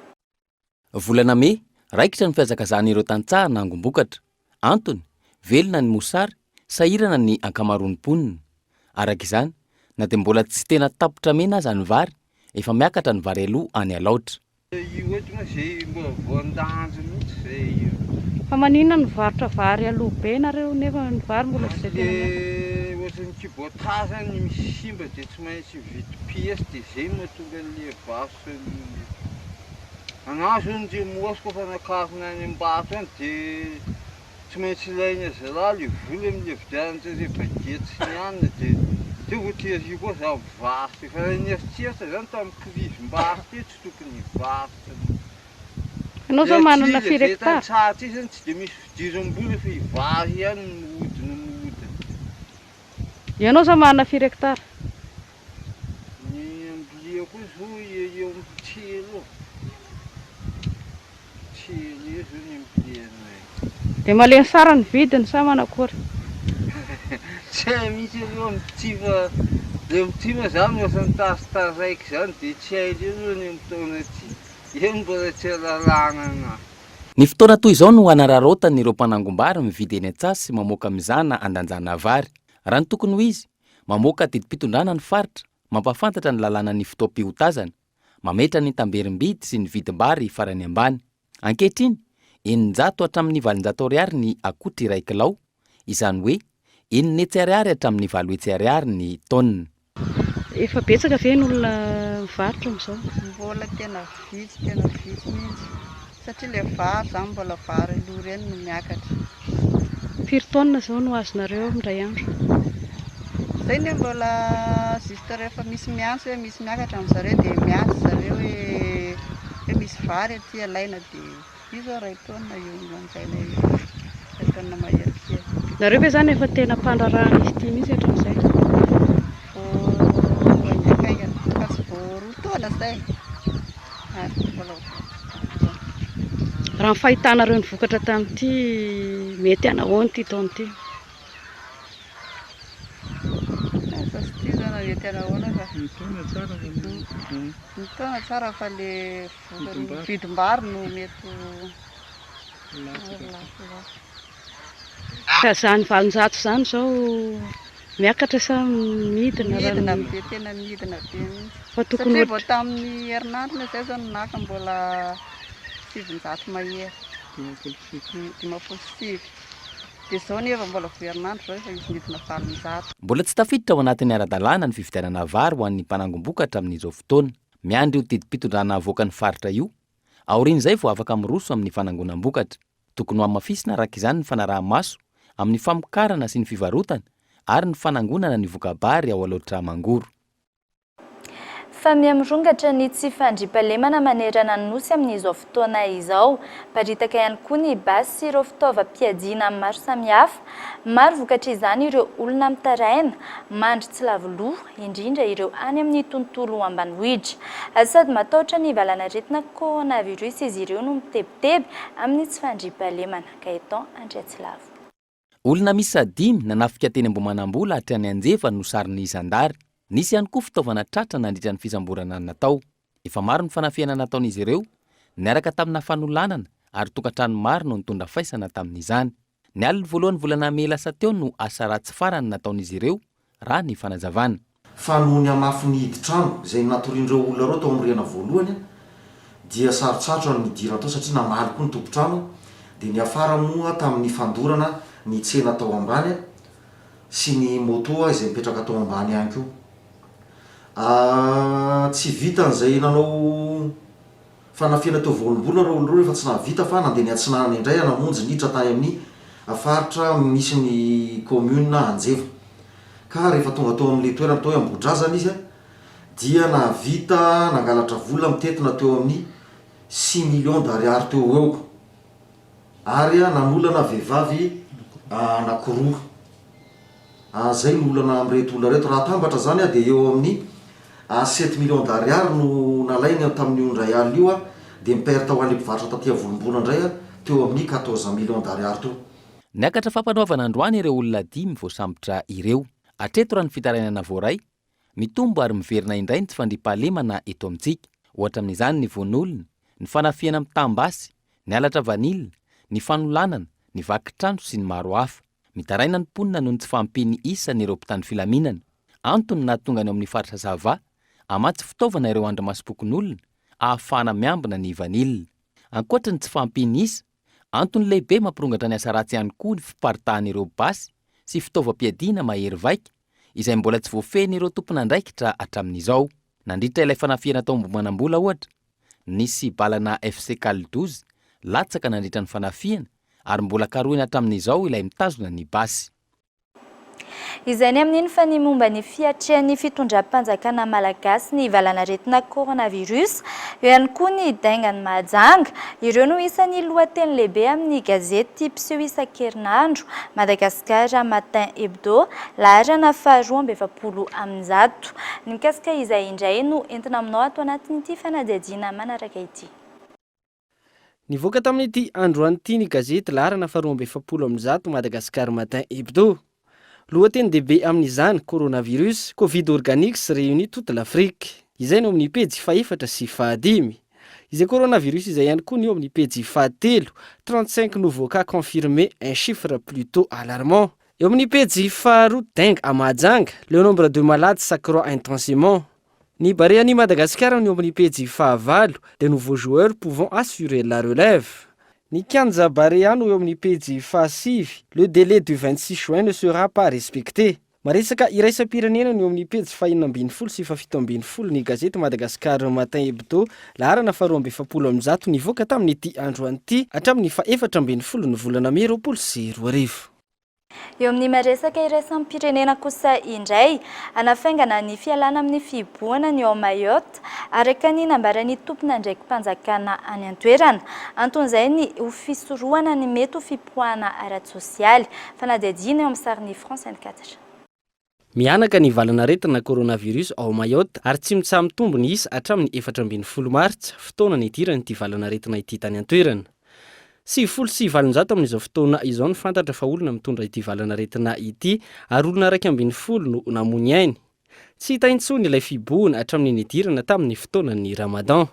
Volana mey, raikitra ny fihazakazahan'ireo tantsaha nangom-bokatra. Antony, velona ny mosary, sahirana ny ankamaroan'ny mponina. Araka izany, na dia mbola tsy tena tapitra mena aza ny vary, efa miakatra ny vary aloha any Alaotra. Io eto moa zay mbola voan-danjo mihitsy zay io. Fa maninona no mivarotra vary aloha be nareo nefa ny vary mbola tsy dia tena miakatra? Le ohatran'ny kibota zany misy simba dia tsy maintsy mividy piesy dia zay no mahatonga an'le varotra ny. Anah zao ndry moa koa fa nakarina any Ambato any de tsy maintsy ilaina zalahy le vola amle vidianana zay baguette sy ny anona de Teo vao ty aty koa za mivarotra, efa nieritreritra zany tamin'ny krizim-bary teo tsy tokony hivarotra mihitsy. Ianao zao manana firy hectare? Tantsaha aty zany tsy dia misy fidiram-bola fa i vary ihany no mihodina mihodina. Ianao zao manana firy hectare? Ny amboleako io zao eo eo amin'ny telo eo. Telo eo zao ny amboleanay. Dia malemy sara ny vidiny sa manakory? Tsy hay mihitsy aloha amin'ity fa le amin'ity moa zany ohatran'ny taritaraiky zany dia tsy hay indray aloha ny amin'ny taona ity. Eo no mbola tsy ahalalana anahy. Ny fotoana toy izao no hanararaotan'ireo mpanangom-bary mividy eny an-tsaha sy mamoaka mizana handanjana vary. Raha ny tokony ho izy, mamoaka didim-pitondrana ny faritra, mampahafantatra ny lalànan'ny fotoam-pihotazana, mametra ny tamberim-bidy sy ny vidim-bary farany ambany. Ankehitriny, 600 hatramin'ny 800 ariary ny akotry iray kilao, izany hoe 600 ariary hatramin'ny 800 ariary ny taonina. Efa betsaka ve ny olona mivarotra amin'izao? Mbola tena vitsy, tena vitsy mihitsy satria ilay vary izany mbola vary aloha ireny no miakatra. Firy taonina izao no azonareo indray andro? Izay anie mbola juste rehefa misy miantso hoe misy miakatra amin-dry zareo dia miantso zareo hoe hoe misy vary aty alaina dia io izao iray taonina io lanjaina io, iray taonina mahery kely. Nareo ve izany efa tena mpandraharaha an'izy ity mihitsy hatramin'izay? Vao haingankaingana fa tsy vao roa taona izay ary mbola vao. Raha ny fahitanareo ny vokatra tamin'ity, mety hanahoana ity taona ity? Asa sy ity zany mety hanahoana fa. Ny taona tsara fa ny. Ny taona tsara fa le vokatra vidim-bary no mety ho lafolafo. Ka izany 800 izany izao miakatra sa midina? Midina be, tena midina be mihitsy. Fa tokony Satria vao tamin'ny herinandro anie izay izao no naka mbola 900 mahery. 59. Dia izao nefa mbola vao herinandro izao efa misy midina 800. Mbola tsy tafiditra ao anatin'ny ara-dalàna ny fividianana vary ho an'ny mpanangom-bokatra amin'izao fotoana. Miandry io didim-pitondrana avoakan'ny faritra io. Aorian'izay vao afaka miroso amin'ny fanangonam-bokatra. Tokony hohamafisina araka izany ny fanaraha-maso amin'ny famokarana sy ny fivarotana ary ny fanangonana ny voka-bary ao Alaotra Mangoro. Fa miha-mirongatra ny tsy fandriampahalemana manerana ny Nosy amin'izao fotoana izao. Miparitaka ihany koa ny basy sy ireo fitaovam-piadiana maro samihafa. Maro vokatr'izany ireo olona mitaraina, mandry tsy lavo loha, indrindra ireo any amin'ny tontolo ambanivohitra. Sady matahotra ny valanaretina coronavirus izy ireo no mitebiteby amin'ny tsy fandriampahalemana. Gaëtan Andriatsilavo. Olona miisa dimy nanafika teny Ambohimanambola hatrany Anjeva no saron'ny zandary. Nisy ihany koa fitaovana tratra nandritra ny fisamborana natao. Efa maro ny fanafihana nataon'izy ireo, niaraka tamina fanolanana ary tokantrano maro no nitondra faisana tamin'izany. Ny alin'ny voalohan'ny volana mey lasa teo no asa ratsy farany nataon'izy ireo, raha ny fanazavana. Fa noho ny hamafin'ny hidin-trano izay natorian'ireo olona ireo tao amin'ny rihana voalohany dia sarotsarotra ny nidirana tao satria namaly koa ny tompon-trano dia niafara moa tamin'ny fandorana ny tsena tao ambany sy ny moto izay mipetraka tao ambany ihany koa. Tsy vitan'izay nanao Fanafihana teo Volombola ireo olona ireo rehefa tsy nahavita fa nandeha niatsinanana indray namonjy niditra tany amin'ny faritra misy ny commune Anjeva. Ka rehefa tonga teo amin'ilay toerana atao hoe Ambohidrazana izy dia nahavita nangalatra vola mitentina teo amin'ny six millions d'ariary teo ho eo ary nanolana vehivavy anankiroa. Izay no olana amin'ireto olona ireto. Raha atambatra izany dia eo amin'ny sept millions d'ariary no nalainy tamin'io indray alina io dia ny perte ho an'ilay mpivarotra taty Volombola indray teo amin'ny quatorze millions d'ariary teo. Niakatra fampanoavana androany ireo olona dimy voasambotra ireo. Hatreto raha ny fitarainana voaray, mitombo ary miverina indray ny tsy fandriampahalemana eto amintsika. Ohatra amin'izany ny vono olona, ny fanafihana mitam-basy, ny halatra vanila, ny fanolanana, ny vaky trano sy ny maro hafa. Mitaraina ny mponina noho ny tsy fahampian'ny isan'ireo mpitandro filaminana. Antony nahatonga ny ao amin'ny faritra Sava hamatsy fitaovana ireo andrimasom-pokonolona ahafahana miambina ny vanila. Ankoatra ny tsy fahampian'ny isa, antony lehibe mampirongatra ny asa ratsy ihany koa ny fiparitahan'ireo basy sy fitaovam-piadiana mahery vaika izay mbola tsy voafehin'ireo tompon'andraikitra hatramin'izao. Nandritra ilay fanafihana tao Ambohimanambola ohatra, Nisy balana FC Cal 12 latsaka nandritra ny fanafihana ary mbola karohina hatramin'izao ilay mitazona ny basy. Izay ny amin'iny fa ny momba ny fiatrehan'ny fitondram-panjakana malagasy ny valanaretina coronavirus, eo ihany koa ny dengue-n'i Mahajanga. Ireo no isan'ny lohateny lehibe amin'ny gazety mpiseho isan-kerinandro, Madagascar Matin Hebdo, laharana faha 142. Ny mikasika izay indray no entina aminao ato anatin'ity fanadihadiana manaraka ity. Nivoaka tamin'ity androany ity ny gazety laharana faha 142 Madagascar Matin Hebdo. Lohateny-dehibe amin'izany, Coronavirus, Covid Organics réunit toute l'Afrique. Izay no amin'ny pejy fahefatra sy fahadimy. Izay coronavirus izay ihany koa ny eo amin'ny pejy fahatelo, 35 nouveaux cas confirmés, un chiffre plutôt alarmant. Eo amin'ny pejy faharoa, Dengue à Mahajanga, le nombre de malades s'accroît intensément. Ny Barean'i Madagasikara no eo amin'ny pejy fahavalo, des nouveaux joueurs pouvant assurer la relève. Ny kianja Barea no eo amin'ny pejy fahasivy, le délai du 26 juin ne sera pas respecté. Maresaka iraisam-pirenena no eo amin'ny pejy fahenina ambin'ny folo sy fahafito ambin'ny folo ny gazety Madagascar Matin Hebdo, laharana faha 142 nivoaka tamin'ity androany ity hatramin'ny faha-14 ny volana mey 2020. Eo amin'ny maresaka iraisam-pirenena kosa indray, hanafaingana ny fialana amin'ny fihibohana ny ao Mayotte, araka ny nambaran'ny tompon'andraiki-panjakana any an-toerana. Anton'izay ny ho fisorohana ny mety ho fipoahana ara-tsosialy. Fanadihadiana eo amin'ny sarin'ny France 24. Mihanaka ny valanaretina coronavirus ao Mayotte ary tsy mitsaha-mitombo ny isa hatramin'ny 14 martsa, fotoana nidiran'ity valanaretina ity tany an-toerana. 890 amin'izao fotoana izao no fantatra fa olona mitondra ity valanaretina ity ary olona 11 no namoy ny ainy. Tsy hita intsony ilay fihibohana hatramin'ny nidirana tamin'ny fotoanan'ny Ramadan.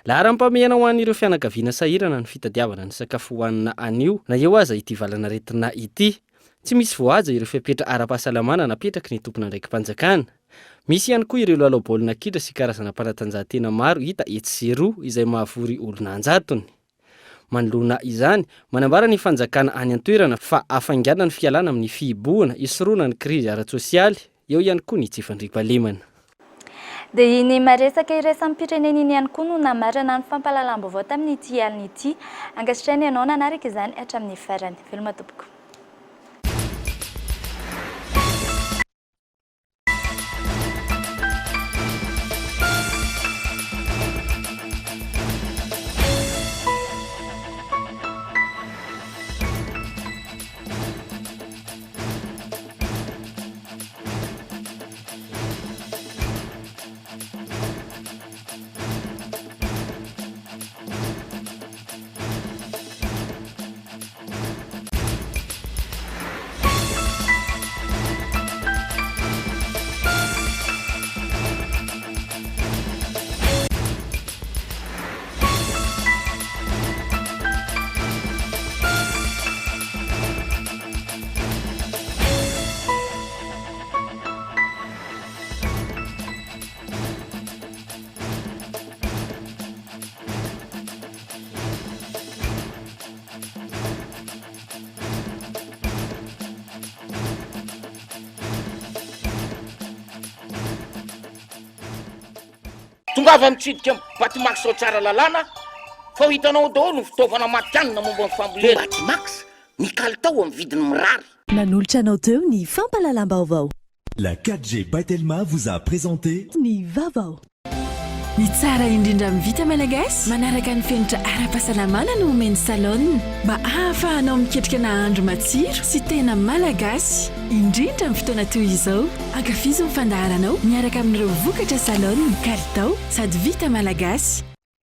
Laharam-pahamehana ho an'ireo fianakaviana sahirana ny fitadiavana ny sakafo hohanina anio na eo aza ity valanaretina ity. Tsy misy voahaja ireo fepetra ara-pahasalamana napetraky ny tompon'andraiki-panjakana. Misy ihany koa ireo lalao baolina kitra sy karazana panatanjahantena maro hita etsy sy eroa izay mahavory olona an-jatony. Manoloana izany, manambara ny fanjakana any an-toerana fa hafainganina ny fialana amin'ny fihibohana hisorohana ny krizy ara-tsosialy, eo ihany koa ny tsy fandriampahalemana. Dia iny maresaka iraisam-pirenena iny ihany koa no namarana ny fampahalalam-baovao tamin'ity alina ity. Ankasitrahina ianao nanaraka izany hatramin'ny farany. Veloma tompoko. Tongava mitsidika ny Batimax ao Tsaralalàna fa ho hitanao ao daholo ny fitaovana matihanina momba ny fambolena. Batimax, ny kalitao amin'ny vidiny mirary. Nanolotra anao teo ny fampahalalam-baovao. La 4G by Telma vous a présenté. Ny vaovao. Ny tsara indrindra amin'ny vita malagasy, manaraka ny fenitra ara-pahasalamana no omen'ny Salon mba ahafahanao miketrika nahandro matsiro sy tena malagasy, indrindra amin'ny fotoana toy izao. Ankafizo ny fandaharanao miaraka amin'ireo vokatra Salon, kalitao sady vita malagasy.